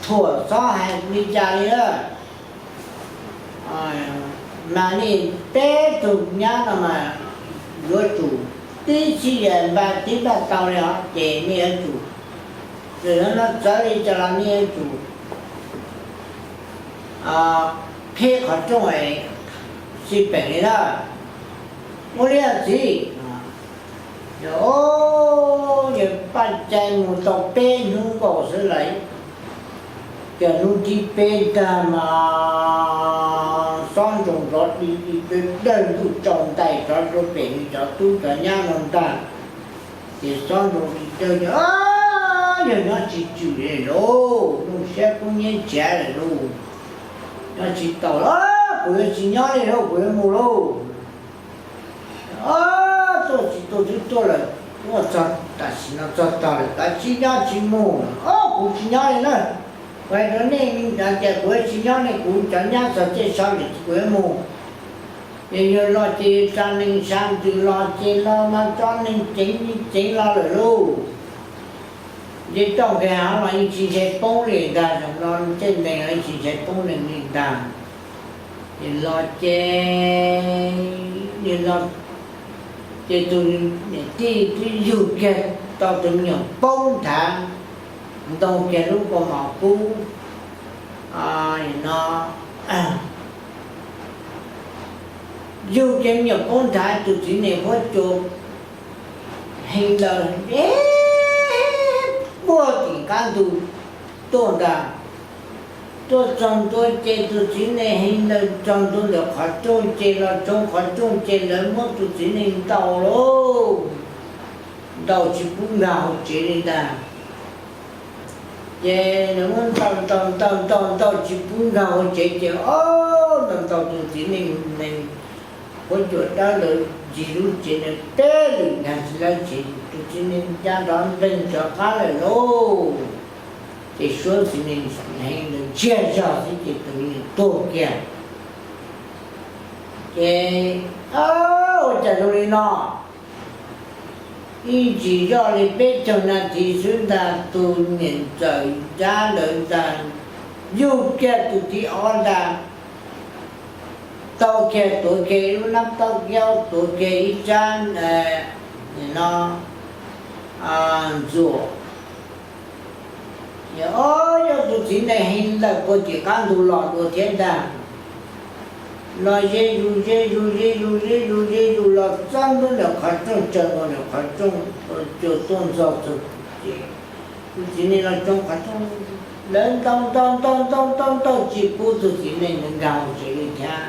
thuam xob hais li cas li lawm. Mas nej peb tug nyab no mas yuav tsum tib txhij npaj tib npaj tau li os ces nej yuav tsum, txawm no txawv li cas los nej yuav tsum qhib qhov rooj xij peem li na. Ua li os txiv. Yawg Paj Cai mus tau peb hnub nkaus xwb lawm, ces hnub thib peb ntag mas xob nroo nrov di di dawg dawg ntuj tsaus ntais rov rau pem nws cov tub cov nyab no ntag. Ces xob nroo di dawg, yawg nyob tsis tswm li lauj, nplooj siab kub hnyiab ntsiav lawm lauj, nyob tsis taus lawm, kuv yuav tsis nyob li lauj, kuv yuav mus lauj. Tuaj tsis tuaj twb tuaj lawm, tuaj txog tam sim no txog tog lawm, kav tsij nyob tsis mus, kuv tsis nyob li na. Kuv hais rau nej tias kuv yuav tsis nyob li, kuv cov nyab txog caij so lawm kuv yuav mus. Ces yawg los ces tsa nees sa ntws los ces los mas tso nees ceev ceev los lawm lauj. Ces toj nkeeg hov los yeej tsis ntshai poob li ntag, zaum no tej ntees los yeej tsis ntshai poob nees li ntag. Ces los ces, ces tus niam tij twb yug kiag tau tus me nyuam poob nthav, ntoo kiag lub kaus mom kub no, yug kiag me nyuam poob nthav, tus txiv nees huab cua hee laws puag tim qab ntug tuaj ntag. Tuaj txog ntua ces tus txiv nees hee laws txog ntua ntawm qhov rooj ces los tsoo qhov rooj ces lawv muab tus txiv nees ntaus lauj, ntaus tsis pub nkag hauv tsev li ntag. Ces nws muab ntaus ntaus ntaus ntaus ntaus tsis pub nkag hauv tsev ces, o, ntaus ntaus tus txiv nees, nees huab cua dawb ntawd ncig lub tsev ntawd peb lwm nkag tsis lawv tsev, tus txiv nees ncaj nrov npeeg rov qab lawm lauj. Ces suab txiv nees heev ntawd ntsiag zog xwb ces tus me nyuam tuag kiag. Ces ua cas zoo li no? Ib ntsis zoj li peb caug nas this xwb ntag, tus niam ntxawm nrab ntawd ntag, yug kiag tus thib ob ntag, tau kiag tuav kiag ib lub nab taub kiab, tuav kiag ib tsab no ntxuam. Yog tus txiv nees heev lawm puag tim qab ntug los dua thiab ntag. Los ze zus ze zus ze zus ze zus ze zus los txog ntua ntawm qhov rooj, tsaws ntua ntawm qhov rooj, cua tuaj ntxog txog ces tus txiv nees los tsoo qhov rooj, lawv ntaus ntaus ntaus ntaus ntaus ntaus tsis pub tus txiv nees ntawd nkag hauv tsev li thiab.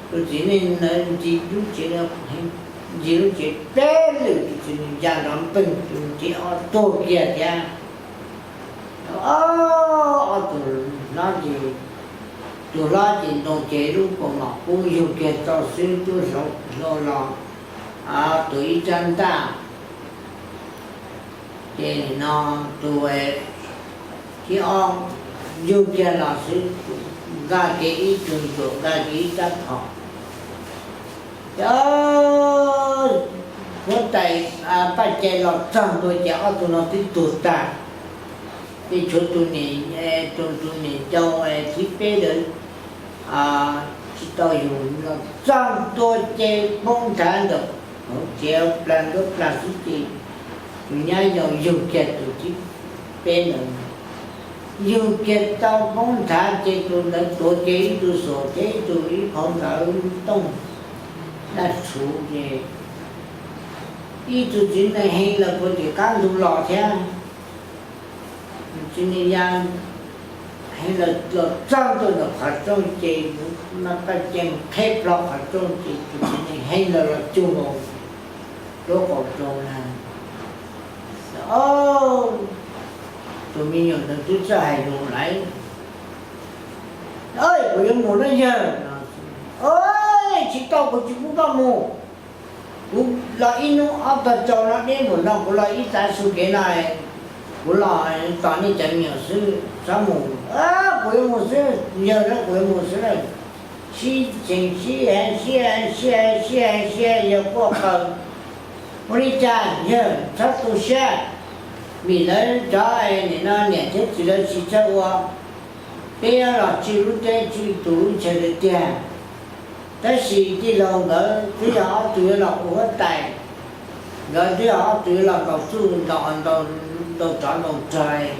Tus txiv nees ntawd ncig lub tsev, ncig lub tsev peb lwm tus txiv nees ncaj nrov npeeg, tus thib ob tuag kiag thiab. Ob tug hlob ces, tus hlob ces ntaus kiag lub kaus mom kub yug kiag tau xwb, tub hluas los tuav ib tsab ntaj. Ces nim no tus thib ob yug kiag los xwb, nqa kiag ib tug ntsuam, nqa kiag ib rab phom. Ces huab tais Paj Cai los txog ntua ces ob tug no twb tuag tag. Ces tshuav tus niam, tus niam cau thib peb ntawd tsis tau yug los txog ntua ces poob nthav ntawm hauv tsev plag nruab plag xwb ces tus nyab yau yug kiag tus thib peb ntawd. yug kiag tau poob nthav ces tus ntawd tuav kiag ib tug xuas thiab ib tug ib phau ntawv tooj daj rhuv ces ib tug txiv neej heev lawm puag tim qab ntug los thiab. Txiv neej ya heev lawm los txog ntua ntawm qhov rooj ces Paj Ceeb qheb plho qhov rooj ces tus txiv neej heev lawm los cuag nkaus lub qab rooj na. Tus me nyuam ntawd twb txawj hais lus lawm. Kuv yuav mus na yawg. Tsis tau, kuv tsis pub koj mus. Kuv los ib hnub ob tog tsaus no deb npaum no, kuv los ib tav su kev no, kuv los tos nej cov me nyuam xwb, txhob mus. Kuv yuav mus xwb yawg, kuv yuav mus xwb na. Sib txeev sib hais, sib hais, sib hais, sib hais, sib hais, yawg quaj qw. Ua li cas yawg txhob tu siab, vim lawv cov nim no niam thiab txiv lawv tsis txawj ua, peb los tswj lub teb tswj tus lub chaw tiag tiag. Tab sis tij laug nkawd twb yog ob tug yuav los ua huab tais, nkawd twb yog ob tug yuav los ntaus txuj ntaus, ntaus tsov ntaus rog.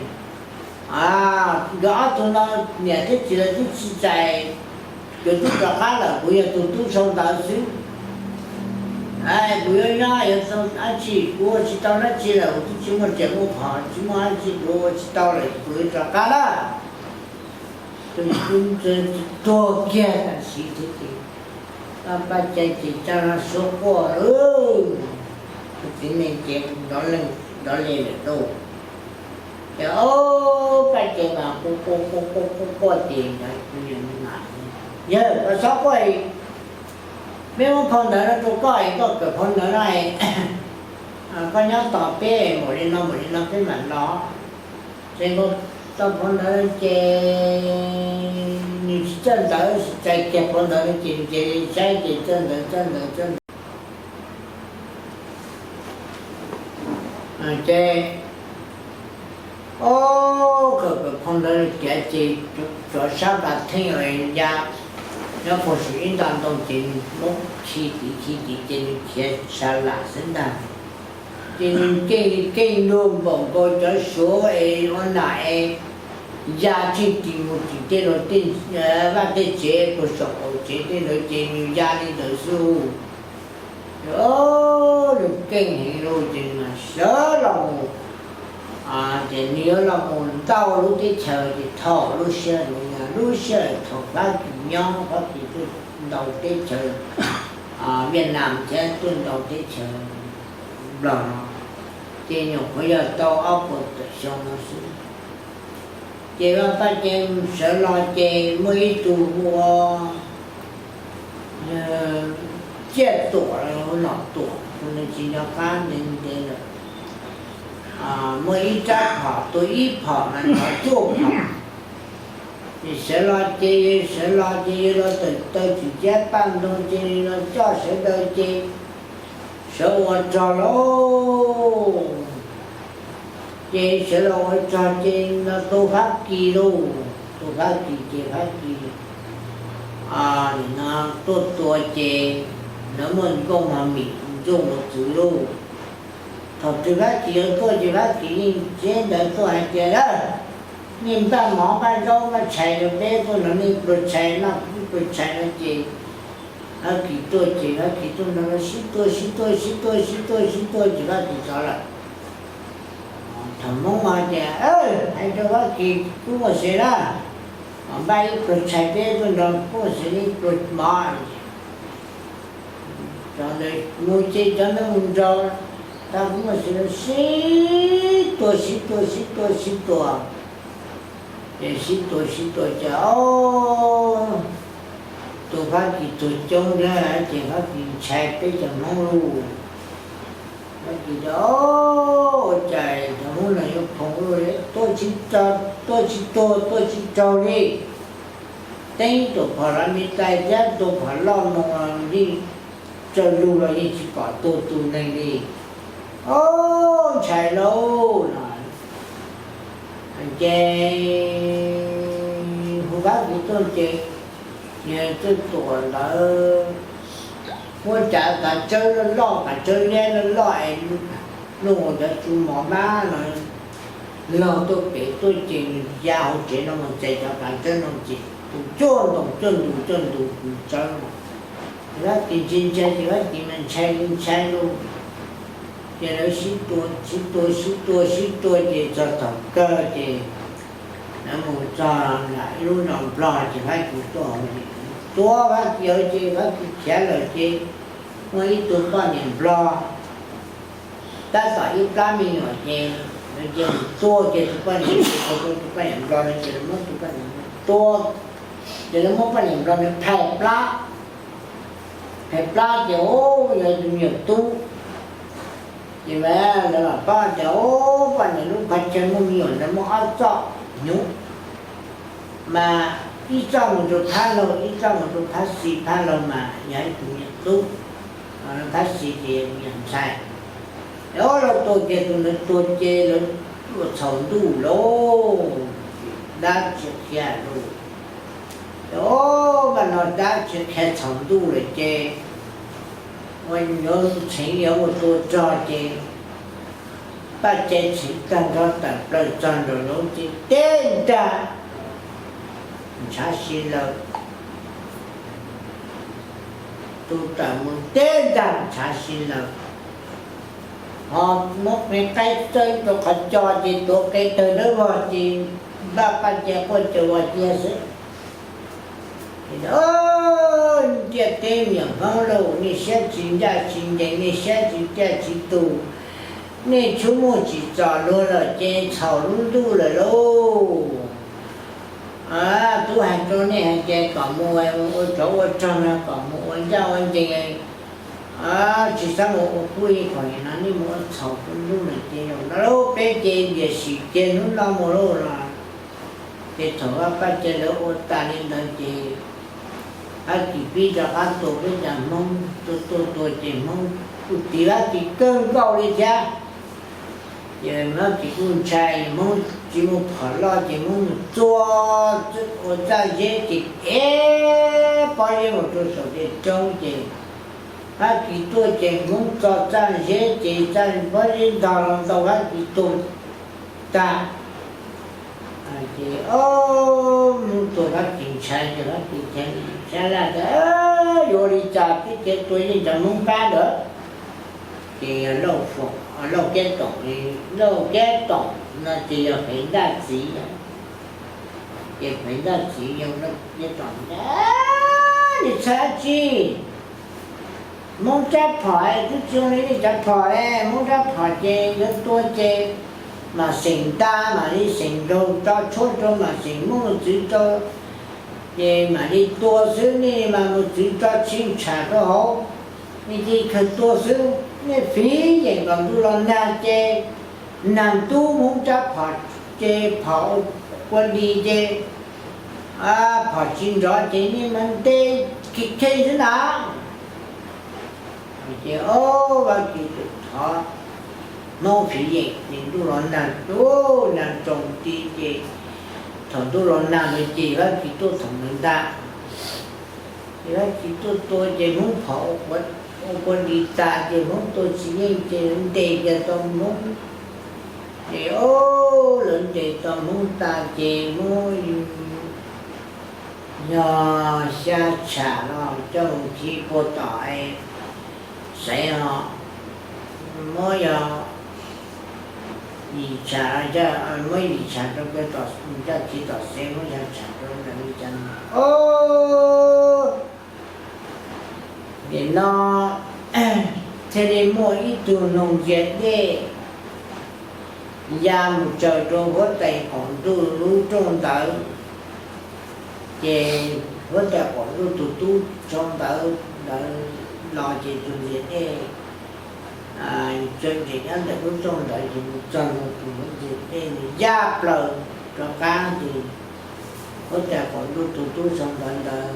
Nkawd ob tug no niam thiab txiv lawv twb tsis txais, nkawd twb rov qab lawm, kuv yog tus tub sau ntawv xwb. Kuv yuav nyob yuav tau dab tsi, kuv ua tsis tau dab tsi lawm, kuv twb tsis muaj riam muaj phom tsis muaj dab tsi, kuv ua tsis tau lawm, kuv yuav rov qab lawm. Tus tub tuag kiag tam sim thiab ces Paj Ceeb ces tsa no suab quaj lawm. Tus txiv neej ces nrov li lawm lauj. Ces Paj Ceeb mas quaj quaj quaj quaj quaj ces ntawd, yawg, koj txhob quaj, peb muab phau ntawv no rau koj es koj kawm phau ntawv no, koj nyob tos peb, npaum li no npaum li no peb mam los. Ces nkawd tau phau ntawv ces nws tsis txawj ntawv, txais kiag phau ntawv no ces nws cia li saib ces txawj ntawv txawj ntawv txawj ntawv. Ces, o, kawm kawm phau ntawv tiav ces tsov sab pas theej ya nyob puag saum ib nta ntoo ces nws muab khi tiv khi tiv ces nws khiav sa lam xwb ntag. Ces nws keej keej luag npaum nkaus cov suav es ua nam es ya tsis tis mus tim tej laug tej vaj tej tsev puag saum qaum tsev tej ntawd ces nws ya li ntawd xwb. Nws keej heev lauj ces nws sawv los mus, ces nws yuav los mus ntaus lub teb chaws ces thaum lub sij hawm, lub sij hawm thaum Fab Kis nyob, Fab Kis tuaj ntaus teb chaws Viaj Nam thiab tuaj ntaus teb chaws Nplog no, ces nyuam qhuav yog tau ob puas tawm xyoo no xwb. Ces Vaj Paj Ceeb sawv los ces muaj ib tug hu ua Ciaj Tuam los Nom Tuam, tus nws tsis nco qab ntev ntev lawm. Muaj ib rab phom, tua ib phom mas thov cuaj phom. Ces sawv los ces, sawv los ces yuav los tawm taw tsis ciab paj ntoos ces los coj sawv daws ces sawv ua rog lauj. Ces sawv los ua rog ces los tu Fab Kis lauj, tu Fab Kis ces Fab Kis nim no tuaj tua ces lawv muaj nkauj mog mim ntsuj ua txwv lauj. Thaum twg Fab Kis yuav tuaj ces Fab Kis yeej teb ntawd tuaj hais tias, nej npaj mov npaj zaub npaj tshais rau peb tuaj no, nej pluas tshais noj pluas tshais no ces Fab Kis tuaj ces Fab Kis tuaj no sib tua sib tua sib tua sib tua sib tua ces Fab Kis tov lawm. Thaum Hmoob hais tias, hais rau Fab Kis kub muaj sev na, npaj ib pluas tshais peb tuaj nrog kub muaj sev ib pluas mov. Cov ntawd mus ces cov ntawd mus nrog tau kub muaj sev sib tua sib tua sib tua sib tua, ces sib tua sib tua ces tus Fab Kis tuag coob thiab ces Fab Kis ntshai peb cov Hmoob lauj. Fab Kis tias, ua cas cov Hmoob no yuav khoom lauj, tua tsis, tua tsis tuag tua tsis raug li. Teeb tus phom los me tais thiab tus phom loj mus los yeej tsaws lug los yeej tsis pom tus tus neeg li. Ub, ntshai lauj no. Ces hu Fab Kis tuaj ces Ciaj Tuam ntawd muab cov kav tsawb loj loj, kav tsawb liab loj loj es luaj cov tsu mov mab no, laug tuaj pem tuaj ces nws ya hauv tsev no mus txais cov kav tsawb no ces tus cuaj ntoos cuaj ntus cuaj ntus tus tsawb no. Ces Vaj Kis ntshai ntshai ces Vaj Kis mas ntshai li ntshai lauj. Ces lawv sib tua sib tua sib tua sib tua ces txog thaum kawg ces lawv mus txog ib lub zos Nplog ces Vaj Kis tuaj hauv ces tua Vaj Kis hauv ces Vaj Kis khiav lawm ces muaj ib tug poj niam Nplog tab tom ib plab me nyuam ces lawv cia mus tua kiag tus poj niam ces thaum tus poj niam Nplog no ces lawv muab tus poj niam tua, ces lawv muab poj niam Nplog no phais plab, phais plab ces yog ib tug me nyuam tub. Ces mas lawv los paub tias poj niam lub qhov chaw muaj me nyuam ntawd muaj ob txoj hnyuv, mas ib txoj mus rau phab laug ib txoj mus rau phab xis, phab laug mas yog ib tug me nyuam tub, phab xis ces yog me nyuam ntxhais. Lawv tua kiag tus ntawd tuag ces lawv ua txhaum ntuj lauj, dab tsi qhia lauj. Ces mas no dab tsi qhia txhaum ntuj lawm ces ua yuav txheev yuav ua tua rog ces Paj Cai txheev tag nrho tawm plaws txog nraum zoov ces teb nrag ntshav si lawm. Tus tawm mus teb nrag ntshav si lawm, ho muab qe qaib txawb rau qhov cos ces tuav qe tawg dawb vog ces npaj Paj Cai quaj caws vos cia xwb. Ntiaj teb me nyuam Hmoob lauj, nej siab tsis ncaj tsis ncees, nej siab tsis ncaj tsis tus, nej tshub muaj tsis txom luag lawm ces txhaum lub ntuj lawm lauj. Tub hais rau nej hais tias kom mus ua tsov ua rog no kom mus ua ncaj ua ncees, tsis txhob mus ua kub ua kos no, nej mus ua txhaum lub ntuj lawm ces zaum no lauj peb ces npiam sim kiag hnub no mus lauj no. Ces thaum Paj Cai lawv ua tas li ntawd ces Vaj Kis pib rov qab tua peb cov Hmoob, tua tua tua ces Hmoob kuj tiv Vaj Kis kawg nkaus li thiab. Ces Vaj Kis kuj ntshai, Hmoob tsis muaj phom loj ces Hmoob mus txua ua txaj zeb ces ev pob zeb mus rau saum tej roob ces Vaj Kis tuaj ces Hmoob txo txaj zeb ces txaj pob zeb ntog los ntau Vaj Kis tuag tag. Ces Hmoob tuag Vaj Kis ntshai ces Vaj Kis thiaj sab laj tias yuav ua li cas peb thiaj tua yeej cov Hmoob pab ntawd. Ces Lauj Kiab Toom, Lauj Kiab Toom no ces yog Fev Ntaj txiv, ces Fev Ntaj txiv yog Lauj Kiab Toom, nej txhawj dab tsi? Hmoob rab phom twb tsis zoo li nej cov phom ne, Hmoob rab phom ces yuav tua ces mam xeem nta, mam li xeem nraug tso tshuaj rau, mam xeem muab mus txwv rau, ces mam li tua xwb, nej mas mus txwv tso tshee tsham rau hauv, nej cia li khaws tua xwb. Nej fiv yeem kom ntuj los nag ces nag ntub Hmoob rab phom ces phom ua li ces phom tsis nrov ces nej mas ntes kheej kheej xwb na. Ces Vaj Kis tus thov Hmoob fiv yeem ces ntuj los nag, nag tsoos ti ces thaum ntuj los nag ntawd ces Vaj Kis tuaj thaum ntawd ntag. Ces Vaj Kis tuaj tua ces Hmoob phom ua kua li tas ces Hmoob tua tsis yeej ces lawv ntes kiag tau Hmoob. Ces lawv ntes tau Hmoob tas ces Hmoob yog xya tsham los coj mus khi puag tom Xaiv ho, muab yog yim tsham, muab yim tsham rau pem tom, coj khi tom Xaiv, muab xya tsham rau ntawm li cas no. Nim no thiaj li muaj ib tug noog ntsia dej ya mus tsaws rau huab tais qaum ntuj lub rooj ntawd. Ces huab tais qaum ntuj tus tub sau ntawv ntawd los ces tus ntsia dej tseem nyob ntawm lub rooj ntawd ces mus txog ntua tus ntsia dej nws ya plaws rov qab ces huab tais qaum ntuj tus tub sau ntawv ntawd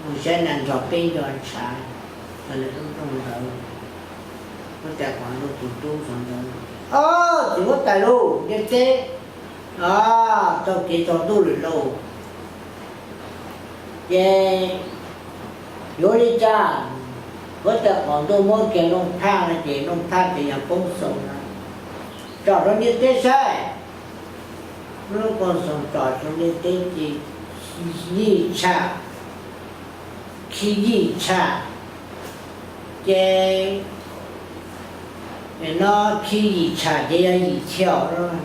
mus saib na nrog peb nco ntshav lub rooj ntawd. Huab tais qaum ntuj tus tub sau ntawv, Ob, txiv huab tais lauj, ntiaj teb tau kev tsaus ntuj lawm lauj. Ces yuav li cas? Huab tais qaum ntuj muab kiag looj phaj no ces looj phaj ces yog poob xoo no, tsom rau ntiaj teb saib. Lub koom xoom tom tsuas ntiaj teb ces yim tsham, khi yim tsham, ces no khi yim tsham ces yog yim txhiab lawm.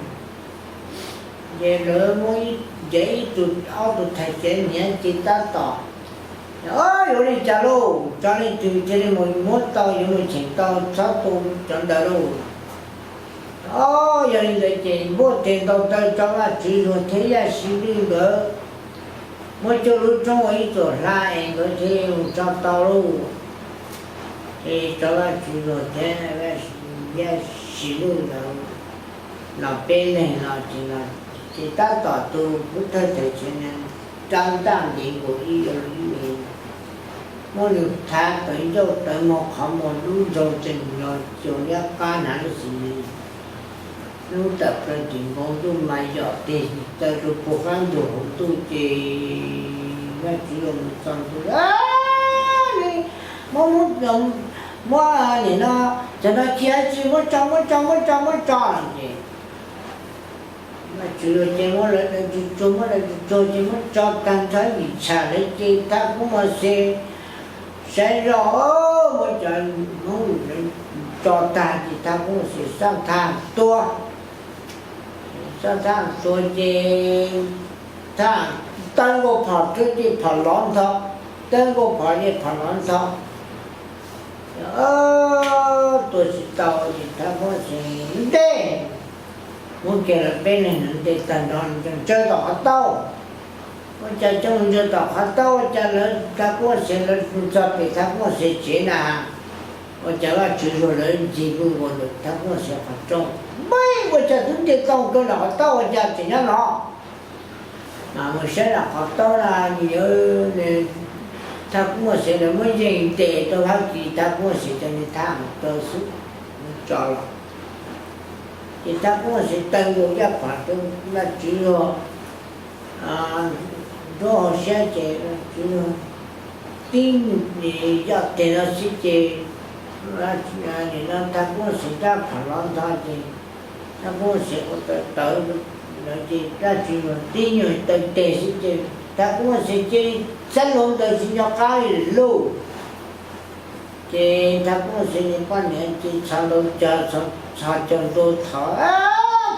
Ces lawv muab nce ib tug ob tug thais tsev hniav ces tab tom, o, yuav li cas lauj, tso leej twg thiaj li mus muab tau, yuav mus cheem tau txhob tu cov ntawd lauj. O, yog li ntawd ces npuaj teg ntau taw tso Vajtswv zuag thiab Yaj Siv Lwj nkawd, muab cuaj lub roob ua ib txuas hla es nkawd thiaj mus tso tau lauj. Ces tso Vajtswv zuag thiab Yaj Siv Lwj nkawd los peb leeg no ces, ces tab tom tus pub thawj thawm tsev rab ntaj ntev nkaus ib yam li ib, muab nws thav tawv ncauj tawv mog qhov muag dub ntsoo tsees los cuag liab qab hnav lub xim li. Hnub tawm plaws tim nkaus ntuj mas yom tes taw rau puag qab ntug hauv ntuj ces Vajtswv los mus txog ntua, muab, muab, muab nim no cov no cia tsis muab tso, muab tso, muab tso, muab tso ces Vajtswv ces muab lawv daws tsuag tsuag, muab daws tsuag tsuag ces muab tso tag nrho yim tsham lawm ces thaj kub Mauxes saib zoj, muab cov Hmoob tso tag ces thaj kub Mauxes xaj thaj tuag. Xaj thaj tuag ces thaj taw nkaus phom rau ces phom lov ntho, taw nkaus phom ces phom lov ntho. Tuag tsis tau ces thaj kub Mauxes ntej, muab kiag lawv peb leeg nte tag nrho ntsaws tom qhov taub. Ua cas coj mus ntsaws tom qhov taub, ua cas lawv thaj kub Mauxes lawv txog pem thaj kub Mauxes tsev na, ua cas Vajtswv zuag lawv ncig nkuj nkaus ntawm thaj kub Mauxes qhov rooj. Npeb, ua cas twb nce tau kawg nram qhov taub ua cas tseem nyob no? Mus saib nram qhov taub na, thaj kub Mauxes lawv muab yeej ntes rau Vajtswv, thaj kub Mauxes cov niag thaj mus taw xwb, tso los. Ces thaj kub Mauxes taw nkaus ib phom rau Vajtswv zuag nruab hauv siab ces Vajtswv zuag tib yoj tes no xwb ces nim no thaj kub Mauxes rab phom lov ntho ces thaj kub Mauxes ua tawv tawv lawm ces Vajtswv zuag tib nyuag taw tes xwb ces thaj kub Mauxes cia li xab luv ntawd tsis nco qab li lauj. Ces thaj kub Mauxes niag poj niam ces txhos ntau caug, txhos caug ntua thov,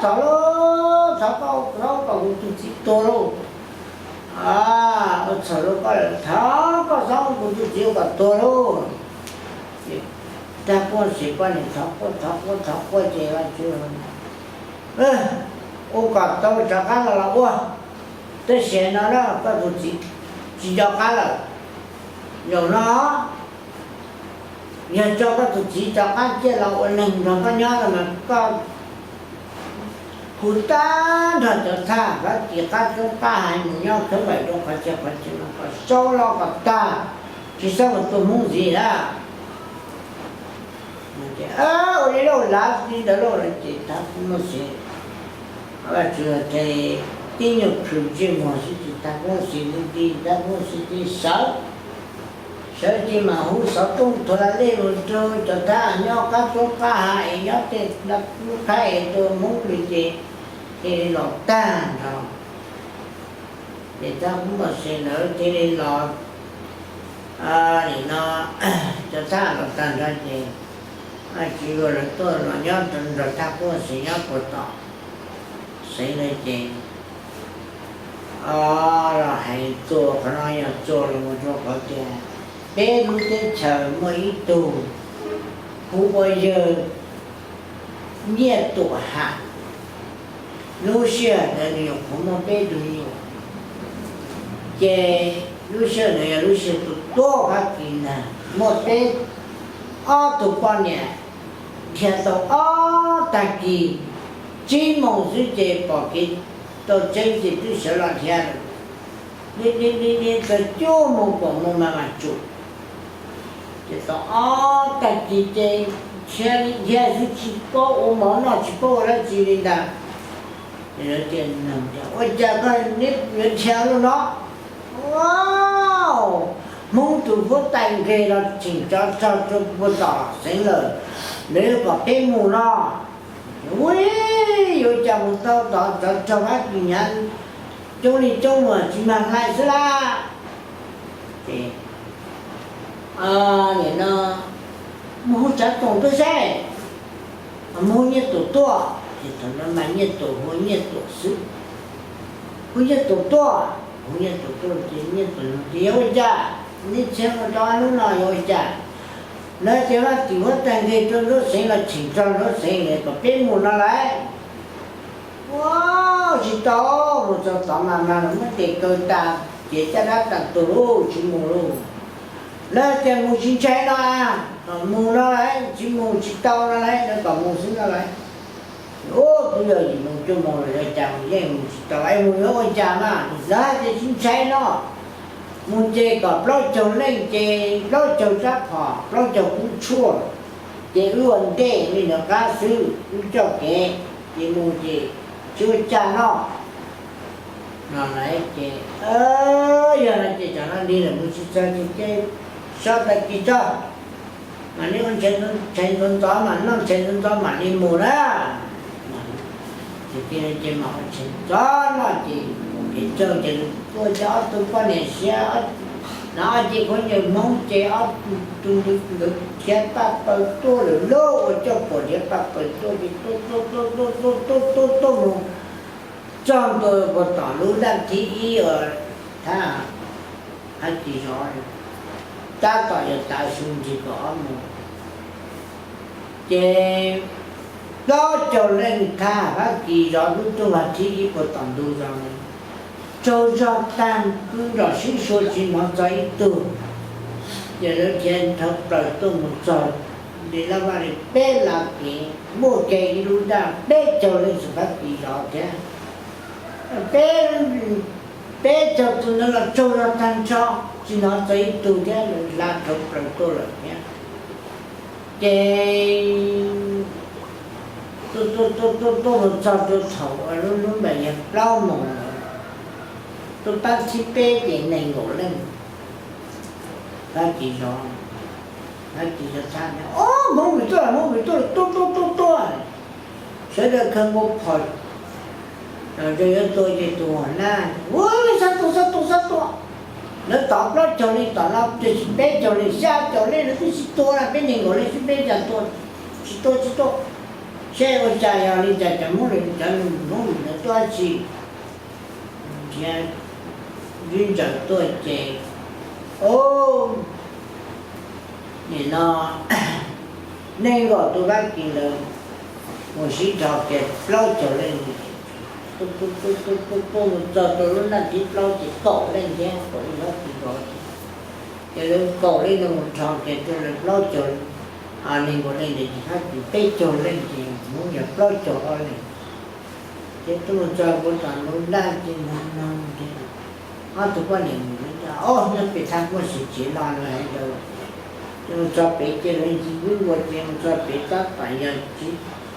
thov lauj, thov koj, thov kom kuv tus txiv tuag lauj. Ua txhaum rau koj lawm, thov koj txhob muab kuv tus txiv ua kom tuag lauj. Ces thaj kub Mauxes poj niam thov quaj thov quaj thov quaj ces Vajtswv ua kom tau rov qab los los ua, tab sis no na koj tus txiv tsis nco qab lawm. Zaum no yog tso koj tus txiv rov qab ciaj los ua neeg nrog koj nyob no mas koj hu tag nrho cov thaj Fab Kis qab roob qab hav mus nyob khawb npaim rau qhov chaw qhov chaw no kom saub loj kom tag, tsis txhob mus tua Hmoob ntxiv na. Ua li lauj, lav li ntawd lauj ces thaj kub Mauxes, Vajtswv ces tib nyuag plhws ntsej muag xwb ces thaj kub Mauxes nti nti, thaj kub Mauxes ces sawv, sawv ces mam hu xov tooj thuav lej mus rau cov thaj nyob qab roob qab hav es nyob tej lub qab es tua Hmoob li ces thiaj li los tag nrho. Ces thaj kub Mauxes lawv thiaj li los, nim no cov thaj los tag nrho ces Vajtswv ua lawv tuaj los nyob nrog thaj kub Mauxes nyob puag tom Xeev Laws ces los hais txuas qhov no yog txuas los mus rau qhov tias peb lub teb chaws muaj ib tug hu ua yawg Nyiaj Tuam Ham. Lub sij hawm ntawd nws nyuam qhuav muaj peb tug me nyuam, ces lub sij hawm ntawd yog lub sij hawm tus tuaj Fab Kis ntag, muaj peb, ob tug poj niam dhia tau ob tag kis, tsib moos xwb ces pom kev tau tseeb ces twb sawv los dhia lawm. Dhia dhia dhia txog cuaj moos kaum moos mas mam tsum. Ces tau ob tag kis ces dhia li dhia xwb tsis paub ua mov noj tsis paub ua dab tsi li ntag. Ces lawv tias, ua cas koj neb yuav dhia lub no? Hmoob tus huab tais nqes los tseem tsov rog rau puag tom Xeev Laws, lawv yuav kom peb mus no. Ua li yuav cas mus tau tod, tov raug Vab Kis hnyav coob li coob mas tsis mag hlais xwb laj. Ces nim no mus hu Tsav Toom tuaj saib, mus hu Nyiaj Toom tuaj. Ces thaum no mas Nyiaj Toom hu Nyiaj Toom xwb, hu Nyiaj Toom tuaj, hu Nyiaj Toom tuaj ces Nyiaj Toom nug tias yog ua cas, nej txhia mus rau ob hnub no yog ua cas? Lawv tias Vab Kis huab tais nqis rau Nruab Xeev los cheem rau Nruab Xeev lawm kom peb mus no lauj. Ua, tsis tau, mus txog tod mas mag los muab tes kaw tas, ces caj dab tas tus lauj, tsis mus lauj. Lawv tias mus tsis ntshai no, kom mus no lauj, tsis mus tsis tau no lauj, lawv kom mus xwb no lauj. Ua, twb yog yim moo cuaj moo lawm, yog cas mus yeej mus tsis tau, es mus yuav ua cas mas? Lawv hais tias tsis ntshai no, mus ces kom plaub caug leej, ces plaub caug rab phom, plaub caug kub tshuaj, ces wb ua ntej li nram qab xwb, wb coj kev, ces mus ces tsis ua cas no. No lauj ces, yog no ces tsam no li lawm mus tsis txog ces, ces so tag kis tso, mam li ua tshais ntxov ntxov, mam noj tshais ntxov ntxov mam li mus na. Ces, ces mam ua tshais ntxov no ces, ces txog ces tuaj cov ob tug poj niam siab, no ob ce khaub ncaws Hmoob ces ob tug ntawd khiav paj paws tuaj lawm lauj, ua coj pom khiav paj paws tuaj ces tuaj tuaj tuaj tuaj tuaj tuaj tuaj tuaj mus txog ntua puag tom lub daj thib ib uas thab, thab kis zov, tab tom yuav tav su ntsis kaum ob moos. Ces plaub caug leej thab, thab kis zov lub rooj vag thib ib puag tom ntug zos, tsaug zog tag, kwv nrom sib sua tsis hnov txog ib tug. Ces lawv khiav dhau plaws tuaj mus txog li laj vaj li peb laj kev, muaj kiag ib lub daj peb caug leej xwb thab kis zov thiab. Peb, peb caug tus ntawd los tsaug zog tag nrho, tsis hnov txog ib tug thiab, lawv hla dhau plaws tuaj lawm thiab. Ces tuaj tuaj tuaj tuaj tuaj mus txog rau thaum uas lub hnub npaum yog plaub moos, tuaj pab thib peb ces nees nkaum leej. Thab kis zov, thab kis zov txhab tias, Ob, Hmoob Vwm tuaj lawm, Hmoob Vwm tuaj lawm, tuaj tuaj tuaj tuaj. Sawv daws khaws nkaus phom, zoo yuav tua ces tus hauv nab, Ua, xab tua, xab tua, xab tua! Lawv tom plaub caug leej, tom no tiam sis peb caug leej, xya caum leej lawv twb tsis tua na, peb nees nkaum leej xwb peb cas tua, tsis tua, tsis tua. Seb ua cas yog li cas cov Hmoob, cov Hmoob Vwm ntawd tuaj dab tsi? Nrhiav zib ntsaws tuaj ces, o, nim no nees nkaum tus Vab Kis ntawd mus sib dhos kiag plaub caug leej, tuaj tuaj tuaj tuaj tuaj mus txog rau lub ntaj thib plaub ces kaum leej thiab, kaum leej Vab Kis zov thiab. Ces lawv kaum leej no mus dhos kiag rau lawv plaub caug, nees nkaum leej ntawd ces Vab Kis peb caug leej ces Hmoob yog plaub caug ob leej. Ces tuaj mus txog puag tom lub ntaj ces no no ces ob tug poj niam mus, O, nyob pem thaj muaj sim tsev no lawm hais rau. Ces mus txog pem ces lawv ncig vwb nkuas ces mus txog pem tab tom yog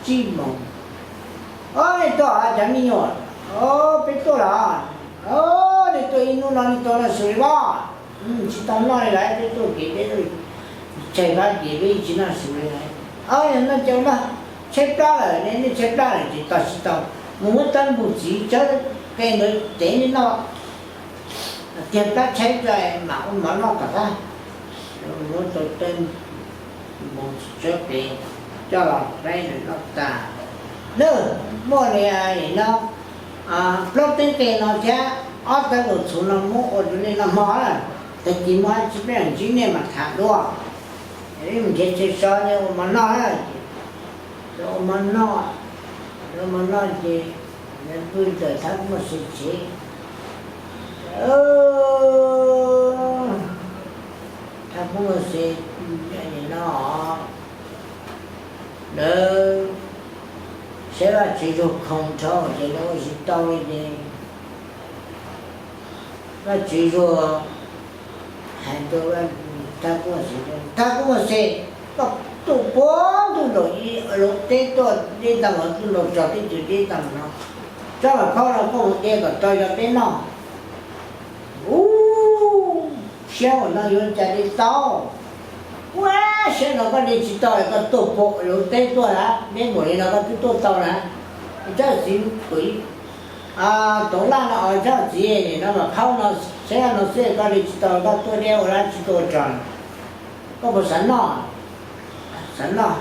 tsib moos. O, nej tuaj cov me nyuam, o, peb tuaj los, o, nej tuaj ib hnub no nej tuaj noj su li pob? Tsis tau noj li lawm, peb tuaj kev peb, tseg Vab Kis peb tsis noj su li lawm. O, yog no ces noj, tshaib plab lawm ne, nej tshaib plab lawm ces tos tsis tau, mus muab tawb npum txiv tsawb qe ntawd cev nej noj. Tiag plab tshaib tso mam ua mov noj tom qab. Muab tau tawb npum txiv tsawb qe coj los qe noj tas. Nawb, muaj li no, plaub tawb qe no thiab ob tawb npum txiv no muab ua rau nej noj hmo na. Tag kis muaj dab tsi peb mam ntsib nej mam tham dua. Mus nrhiav chaw so nej ua mov noj na. Ua mov noj, ua mov noj ces pw ntawm thab muaj se tsev. Thab muaj se no, lawv saib Vaj Tswv Zuag khoom dhau ces lawv ua tsis tau li ces Vaj Tswv Zuag hais rau Thaj Kub Muaj Xis, Thaj Kub Muaj Xis, koj tuaj puag ntuj nraum ib lub teb tuaj deb tag npaum, ntuj nraum tsaus teb tsuas deb tag npaum no, tsob maj khaub no koj mus de kom tau coj peb noj. Ub, siab ua no yuav cas de tau? Ua, siab no koj de tsis tau, koj tuaj puag lub teb tuaj na, deb npaum li no koj twb tuaj tau na. Ntxawm txiv, Toov Laj no os, ntxawm txiv, no mas phaub no, saib no xwb koj li tsis tau, koj tuaj deb ua dab tsi tuaj ua rog, koj puas xav noj? Xav noj.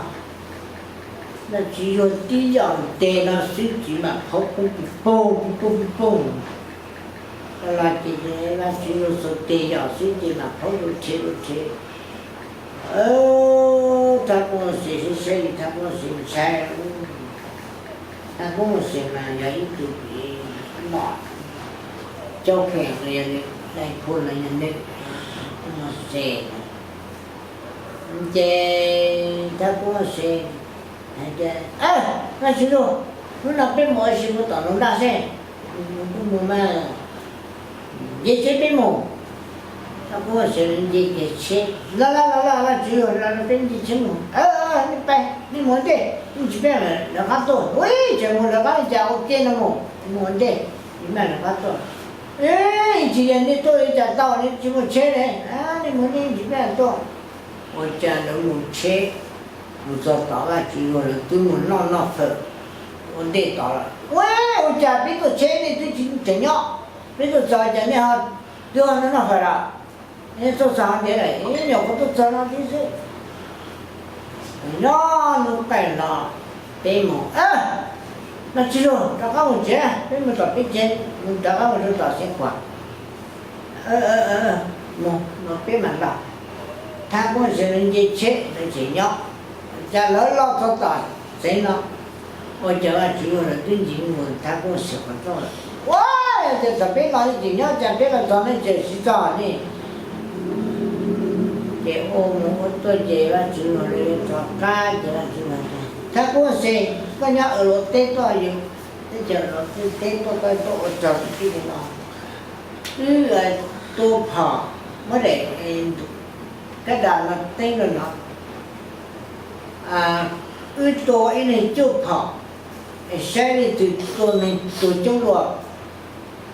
Vaj Tswv Yuag tib yam tes no xwb ces mas phaub poob pig poog pig poog pig poog. Los ces Vaj Tswv Yuag xuas tes yam xwb ces mas phaub ua rhe ua rhe. Thaj Kub Xes saib saib li Thaj Kub Xes ntshai. Thaj Kub Xes mas yog ib tug nom coob kheej, yog nws, nws phu los yog nws, Thaj Kub Xes. Ces Thaj Kub Xes hais tias, Vaj Tswv Yuag, hnub no peb mus ua si mus tom Noov Ntaj seb. Mus mas, nce tsheb peb mus. Thaj Kub Xes nce kiag tsheb, Los los los los, Vaj Tswv Yuag, los peb nce tsheb mus. Nej pais, nej mus ua ntej, ib tsam peb mam lawv qab tuaj. Ua cas mus lawv qab li cas, ua ke no mus, mus ua ntej, ib tsam lawv qab tuaj. Ib tsam yog nej tuaj li cas tau, nej tsis muaj tsheb ne, nej mus nej ib tsam peb mam tuaj. Ua cas lawv mus tsheb, mus txog tod Vaj Tswv Yuag lawv twb mus noj noj fawm ua ntej tod lawm. Ua, ua cas peb tuaj tsheb nej twb tsis tseem nyob, peb tuaj txog cas nej ho twb ho noj noj fawm lawm? Nej tuaj txog ntev lawm, nyuam qhuav tuaj txog no thiab xwb. Nyob hnub qaij no peb mus, Vaj Tswv Yuag, rov qab mus tsev, peb mus tom peb tsev, mus rov qab mus rau tom Xeev Khuam. Mus, peb mam los. Thaj Kub Xes nce tsheb lawv tseem nyob, cas lawv los txog tom tsev no, ua cas Vaj Tswv Yuag lawv twb nce mus Thaj Kub Xes qhov rooj lawm. Ua, yog tias thaum peb los nej tseem nyob, cas peb los txog nej tseem tsis txog ne? Ces ua mus ua tuaj ces Vaj Tswv Yuag rov qab ces Vaj Tswv Yuag tias, Thaj Kub Xes, koj nyob Awv Luam teb tuaj, yus teb chaws Awv Luam teb tuaj, koj tuaj ua rog tim tij li no. Wb tua phom, muab daim kab das no teeb rau no. Wb tua ib leeg cuaj phom, es saib leej twg tua neeg tuag coob dua.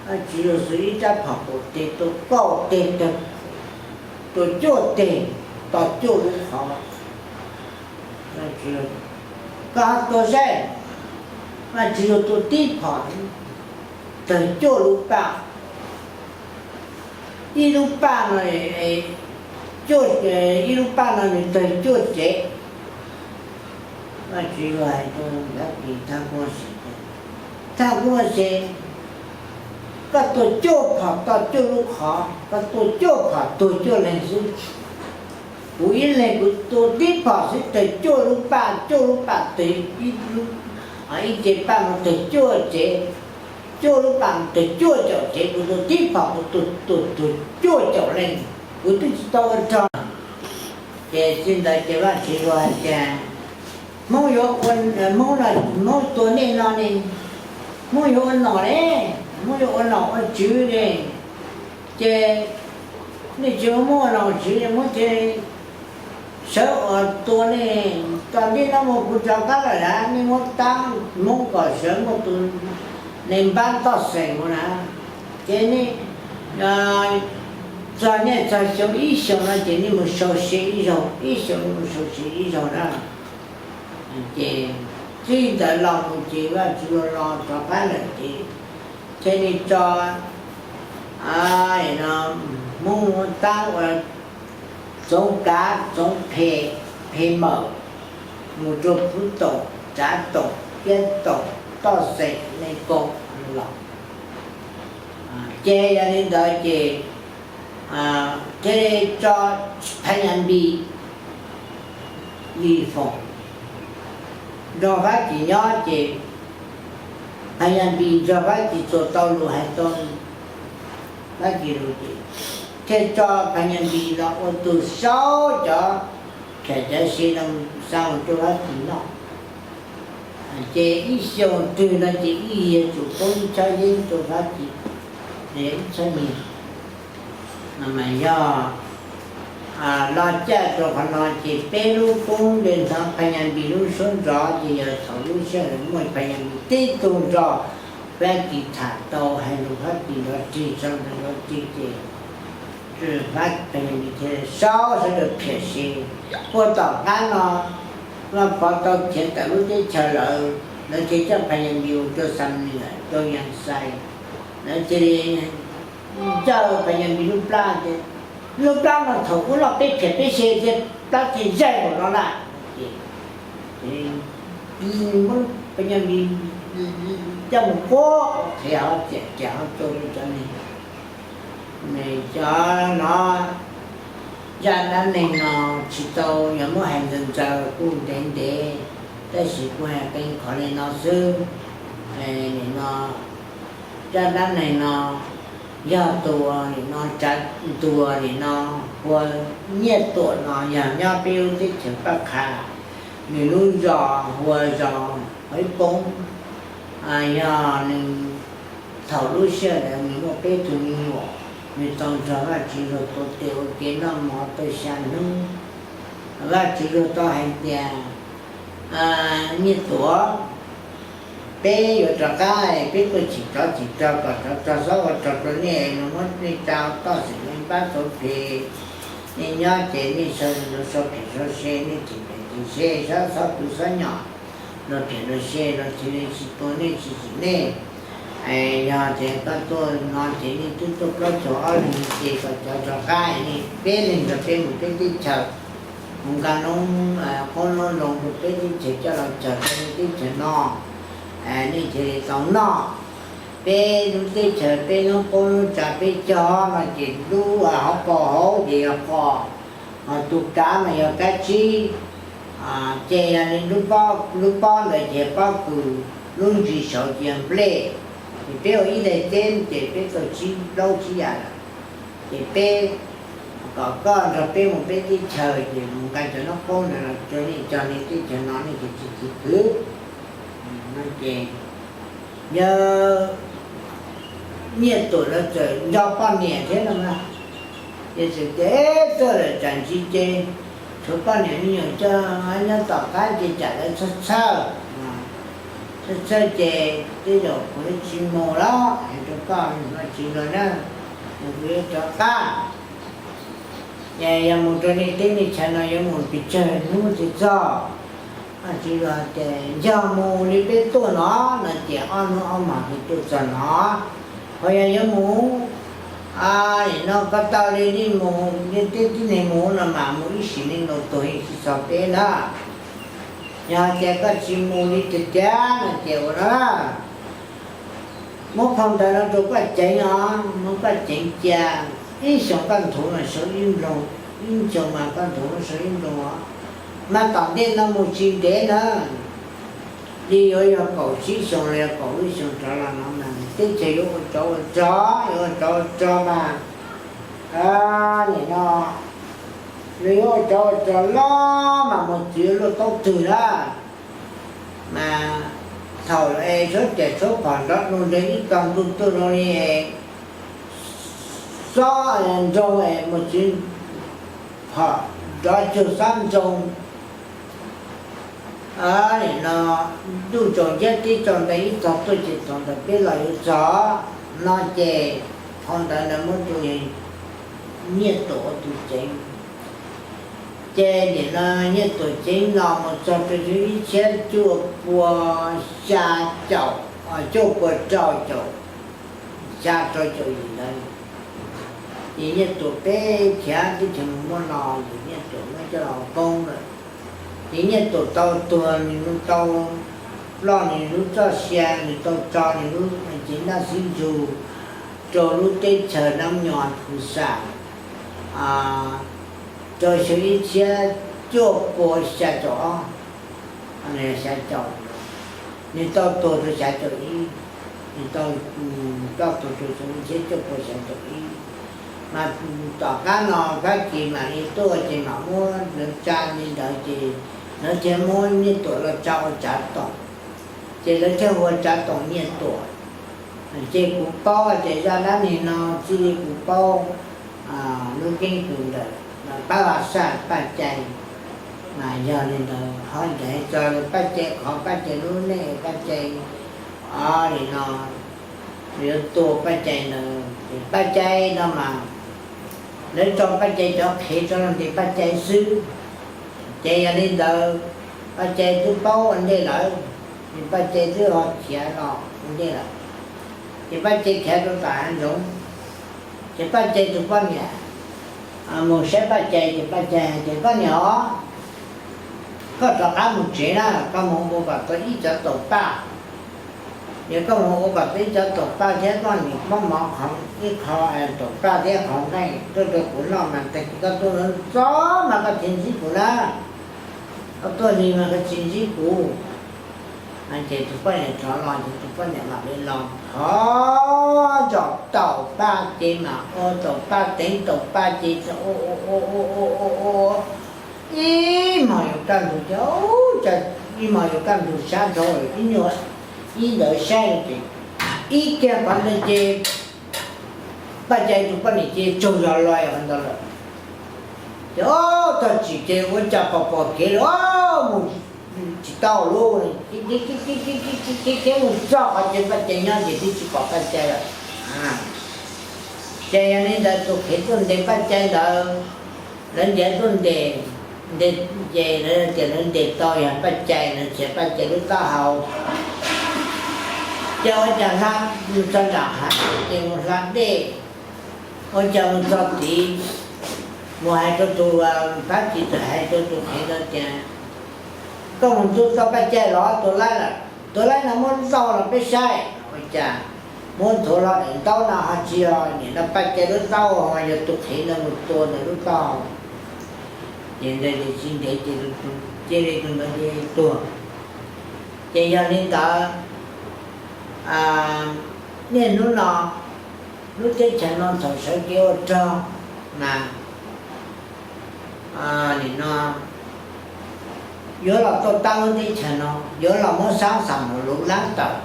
Vaj Tswv Yuag xuas ib rab phom qaum tes tua kauj teg tawg, tua cuaj teg, tawg cuaj lub qhov. Koj ho tua saib. Vaj Tswv Yuag tua tib phom, tawg cuaj lub paj. Ib lub paj no, ib lub paj no nws tawg cuaj tsev. Vaj Tswv Yuag hais rau Thaj Kub Xes, Thaj Kub Xes, koj tua cuaj phom tawg cuaj lub qhov, koj tua cuaj phom tuag cuaj leeg xwb. Kuv ib leeg kuv tua tib phom xwb tawg cuaj lub paj, cuaj lub paj tawg ib lub, ib ce paj no tawg cuaj tsev, cuaj lub paj tawg cuaj caum tsev, kuv tua tib phom kuv tua tuag cuaj caum leej, kuv twb tsis tau ua rog. Ces txij ntawd ces Vaj Tswv Yuag hais tias, Hmoob yuav ua, Hmoob no, Hmoob tua nej no ne, Hmoob yuav ua nom ne, Hmoob yuav ua nom ua tswv ne, ces nej tsis muab ua nom tswv, Hmoob thiaj sawv ua tua nej. Txij hnub no mus kuv rov qab lawm na, nej muab tab Hmoob kom sawv muaj tus neeg npab toj xeem mus na, ces nej txog nej txog xyoo ib xyoos no ces nej mus sau se ib zaug, ib xyoos nej mus sau se ib zaug na. Ces txij ntawd los mus ces Vaj Tswv Yuag los rov qab lawm ces thiaj li tso Hmoob tab ua Txoov Kav, Txoov Phem, Phem Mawm, mus rau Phub Toom, Tsav Toom, Piab Toom, Toj Xeem, Nees Koom los. Ces yog li ntawd ces thiaj li tso Phas Nyas Npis, Lis Foom nrog Fab Kis nyob ces Phas Nyas Npis nrog Fab Kis txuas tau lus hais tau Fab Kis lus ces thiaj tso Phas Nyas Npis los ua tus sau cov, cov se no xa mus rau Fab Kis noj. Ces ib xyoos twg no ces ib yig yuav tsum poob ib txhiab yeeb rau Fab Kis, ib txhiab nyiaj. No mas yog los caj rau qhov no ces peb lub koob npe hnov Phas Nyas Npis lub suab nrov ces yog thaum lub sij hawm muaj Phas Nyas Npis tib tug nrog Fab Kis tham tau hais lus Fab Kis nrov rig, sau ntawv nrov rig ces Phas Nyas Npis thiaj sau sawv daws phiam se. Puag tom qab no Vaj Pov tau khiav tawm lub teb chaws lawm, Lawv thiaj coj Phas Yas Npis mus rau Xam Nuas, rau Yas Xais. Lawv thiaj li coj Phas Yas Npis lub plab tias, lub plab no thaum ub no peb phem peb se thiaj plab thiaj zaij npaum no na. Ces Phas Yas Npis coj mus quab qhia hauv txiam kiag hauv rau cov neeg, cov no, zaj dab neeg no tsis tau yog muab hais ntxaws ntxaws, kuj ntev ntev, tab sis kuv hais qee qhov li no xwb. Nim no zaj dab neeg no yog tus nim no tsav, tus nim no hu ua Nyiaj Tuam no yog nyob peb lub teb chaws Paj Qha, nws lub zos hu ua zos Haiv Poob. Yog nws thaum lub sij hawm ntawd nws muaj peb tug me nyuam, nws tau nrog Vajtswv Zog tua tes ua ke noj mov tau xya hnub. Vajtswv Zog tau hais tias, Nyiaj Tuam, peb yuav rov qab, peb tuaj tsim tsov tsim rog kom tsov rog xob ua rog rau nej, nws muab nej tsa toj xwm nej pab tau phem. Nej nyob ces nej sau sau phem sau se, nej tsis phem tsis se, xob xob pw xob nyom, los phem los se los cia li tsis tua nej tsis tsim nej. Yog tias koj tuaj no ces nej twb tuaj plaub caug ob leeg ces kom cov rov qab, nej peb leeg nrog peb mus peb teb chaws, mus nqa noob qoob noob loo rau peb teb chaws coj los txog rau nej teb chaws no, nej cia li tau noj. Peb lub teb chaws peb noob qoob noob tsav peb cog no ces lub hauv paus hauv ces yog qos, ho tus kav mas yog kab tsib. Ces yog li lub pob ntawd ces pob kws, lub ntsis saud ces yog nplej. Ces peb ua ib daim teb ces peb tau tsib plaub tsib yam lawm. Ces peb, kom koj nrog peb mus peb teb chaws ces mus nqa cov noob qoob ntawd los rau nej cog nej teb chaws no nej tsis tsis khwv. No ces yawg Nyiaj Tuam lawv txawm nco poj niam thiab no na, ces txawm tias, Tuaj lawm tsam ntsis ces tshuav poj niam me nyuam coj nyob tom qab ces tsam lawv txhawj txhawj, txhawj txhawj ces tej zaum kuv tsis mus lawm, hais rau koj no tsis los na, kuv yuav rov qab. Ces yog mus rau nej teb nej chaw no yuav mus pes tsawg hnub thiaj txog? Tsis los ces yog mus li peb tuaj no, no ces ob hnub ob hmos ces tuaj txog no. Ho yog yuav mus, nim no ko taw li nej mus, nej tib tib neeg mus no mas mus ib sim neej no tuag yeej tsis txog peb na. Yog tias koj tsis mus li tiag tiag no ces ua no, muab phau ntawv no rau koj ceev os, muab koj ceev cia, ib xyoos koj nthuav mas sau ib nploog, ib xyoos mas koj nthuav sau ib nploog os. Mas tom ntej no mus tsis ntev na, li yuav yog kaum tsib xyoos los yog kaum lub xyoos rov los no mas teb chaws yuav ua tsov ua rog, yuav ua tsov ua rog mas, nim no nws yuav ua tsov ua rog loj mas mos txwv luaj taub twg lawm. Mas thaum es suab riam suab phom nrov nroo ntawd ib tog ntuj tuaj zoo li xob nroo es mos txwv phom nrov cuag xob nroo, nim no ntuj tsaus nciab teb tsaus ntais ib tog tuaj ces thaum ntawd peb los yuav txog no ces phau ntawv ntawd muab rau Nyiaj Tuam ua tus ceev. Ces nim no Nyiaj Tuam ceev no mus txog rau xyoo ib txhiab cuaj pua xya caum, cuaj pua rau caum, xya rau caum yim ntawd. Ces Nyiaj Tuam peb khiav teb chaws mus muaj no, ces Nyiaj Tuam muab coj los poob lawm. Ces Nyiaj Tuam tau tuag, nws tau ploj nws lub txoj sia, nws tau tso nws lub cev ntaj xib ntsug rau lub teb chaws Nab Nyos Phu Xam rau xyoo ib txhiab cuaj pua xya caum ob, xya caum, nws tau tuag rau xya caum ib, nws tau ploj tuag rau xyoo ib txhiab cuaj pua xya caum ib. Mas tom qab no Fab Kis mam li tuaj ces mam muab lawv tsa li ntawd ces lawv thiaj muab Nyiaj Tuam los tsa ua Tsav Toom. Ces lawv thiaj hu ua Tsav Toom Nyiaj Tuam. Ces kuv paub tias zaj dab neeg no txij li kuv paub lub keeb kwm ntawm pab Vaj Xaj Paj Cai. Mas yog li ntawd ho nrhiav txog Paj Cai qhov Paj Cai lub neej, Paj Cai li no yuav tua Paj Cai ntawd ces Paj Cai no mas lawv tso Paj Cai cov qhev rau los ntes Paj Cai xwb. Ces yog li ntawd Paj Cai twb paub ua ntej lawm. Ces Paj Cai twb ho khiav los ua ntej lawm. Ces Paj Cai khiav rau tom hav zoov, ces Paj Cai tus poj niam mus saib Paj Cai, ces Paj Cai hais tias, Koj niam os, koj rov qab mus tsev na, koj mus ua kom tau ib cov taum paj. Yog koj mus ua kom tau ib cov taum paj thiab koj niam muab mov qhov ib qho taum paj thiab qhov nqaij tuaj rau kuv noj mas tag kis koj tuaj txog mas koj thiaj ntsib kuv na. Koj tuaj lig mas koj tsis ntsib kuv. Ces tus poj niam rov los ces tus poj niam mam li los thov zom taum paj ces mam ua taum paj teev taum paj ces ua ua ua ua ua ua ib hmos yuav kaj ntug ces, ib hmos yuav kaj ntug sab dhau ib nyuag ib ntawd saib ces ib kiag qhov ntawd ces Paj Cai tus poj niam ces tsaug zog los qhov ntawd lawm. Ces ob tog tsim ces ua cas pom pom kev lawm mus tsis tau lawm, khiav mus txog qhov chaw Paj Cai nyob ces twb tsis pom Paj Cai lawm. Ces yog li ntawd tus qhev tuaj ntes Paj Cai ntawd, lawv ntiav tuaj ntes, ntes ces lawv tias lawv ntes tau yog Paj Cai, lawv txiav Paj Cai lub taub hau. Ces ua cas hla mus txog nram hav ces mus hla dej, ua cas mus txog tid, mus hais rau tus, Fab Kis txawm hais rau tus qhev ntawd tias, Koj mus ntxub tau Paj Cai los tua laib lawm, tua laib no muab ntaub los peb saib. Ua cas muab nthuav los daim ntaub no ho tsis yog, nim no Paj Cai lub taub hau, yog tus qhev ntawd mus tua ntawm lub taub hau. Ces ntawd ces tsis ntev ces cia li tus ntawd cia li tuag. Ces yog li ntawd, niaj hnub no lub teb chaws no thaum sawv kev ua rog mas nim no yuav los tuaj tab lub teb chaws no, yuav los muab sab xam mus luv lab tawm,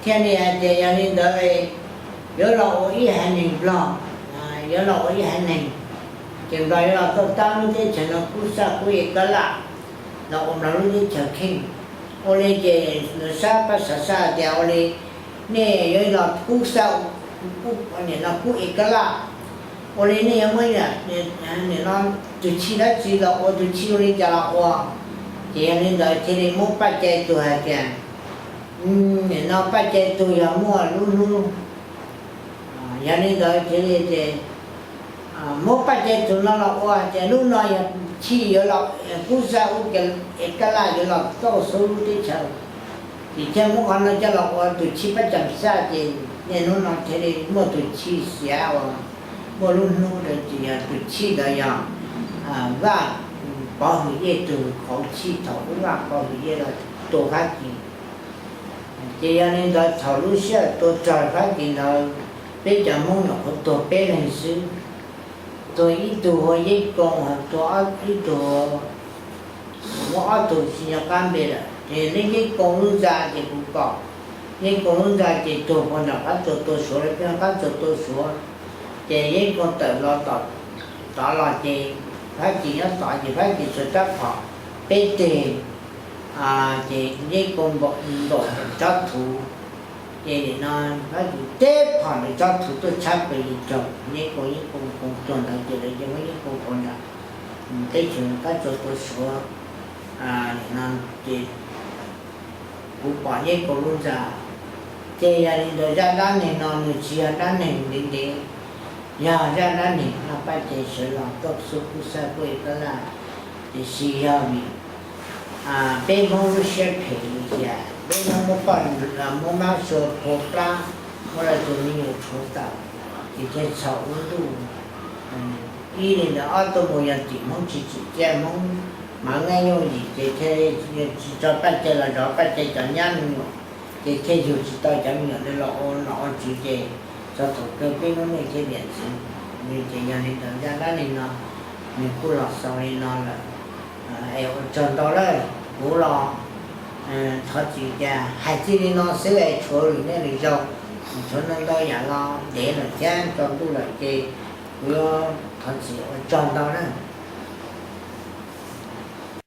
thiaj li hais tias yog li ntawd yuav los ua ib haiv neeg Nplog, yuav los ua ib haiv neeg, ces Nplog yuav los tuaj tab lub teb chaws no kub xaj kub ev kab laj, los ua Nplog lub teb chaws kheej. Ua li ces nws sab pab sav sab tias ua li nej yuav los kub xaj, nim no kub ev kab laj, ua li nej yuav muab nim no tus chij dab tsi los ua, tus chij ua li cas los ua. Ces yog li ntawd thiaj li muab Paj Cai tug hais tias, nim no Paj Cai tug yog muaj lub hnub, yog li ntawd thiaj li ces muab Paj Cai tug no los ua ces lub no yog chij yuav los kub xaj, ev kab laj yuav los txauj xub lub teb chaws. Ces thiaj muab qhov no coj los ua tus chij pab cam xaj ces niaj hnub no thiaj li muaj tus chij xiav uas muaj lub hnub ntawd ces yog tus chij ntawd yog Vaj Pov Hwm Yej tug qauv chij thaum ub Vaj Pov Hwm Yej los tua Fab Kis. Ces yog li ntawd thaum lub sij hawm tua raug Fab Kis ntawd, peb cov Hmoob nyuam qhuav tuag peb leeg xwb, tuag ib tug hu ua Yeeb Koos, tuag ib tug, muaj ob tug tsis nco qab npe lawm. Ces neb Yeeb Koos lub ntxa ces kuv pom, Yeeb Koos lub ntxa ces tuag puag nram qab tsuas tua Suav, lawv peb qab tsuas tua Suav. Ces Yeeb Koos tawm los tod los ces Fab Kis nyob tod ces Fab Kis tsuas rab phom peb teg, ces Yeeb Koos npaum tsob thuv, ces nim no Fab Kis teb phom ntawm tsob thuv tuaj tshab pes li raug Yeeb Koos, Yeeb Koos tuag ntawd ces lawv cia muab Yeeb Koos faus nram teb chaws qab tsuas tua Suav. Nim no ces kuv pom Yeeb Koos lub ntxa. Ces yog li ntawd zaj dab neeg no nws tsis yog dab neeg ntev ntev, yog zaj dab neeg no Paj Cai sawv los tuaj xub kub xaj kub ev kab laj, tiam sis yog vim peb Hmoob lub siab phem li cas, peb Hmoob muab poj, muab mab sua phua plab, muab lawv tus me nyuam rhuav tawm, ces thiaj txhaum lub ntuj. Ib li ntawd ob tuaj mus yog tim Hmoob tsis tsim txiaj Hmoob, mas nqaij yooj yim ces thiaj tsis tso Paj Cai los zov Paj Cai cov nyab me nyuam, ces thiaj yug tsis tau cov me nyuam no los ua nom ua tswv ces txog thaum kawg peb lub neej thiaj liam ntxwv. Ces yog li ntawd zaj dab neeg no nws kuj los xaus li no lawm. Es ua tsaug ntau lawm, kuv los thov txim tias hais txij li no xwb es tshuav lwm niaj lwm zaus, tshuav ntau ntau yam los ntev lawm thiab tsaus ntuj lawm ces kuv yuav thov txim ua tsaug ntau na.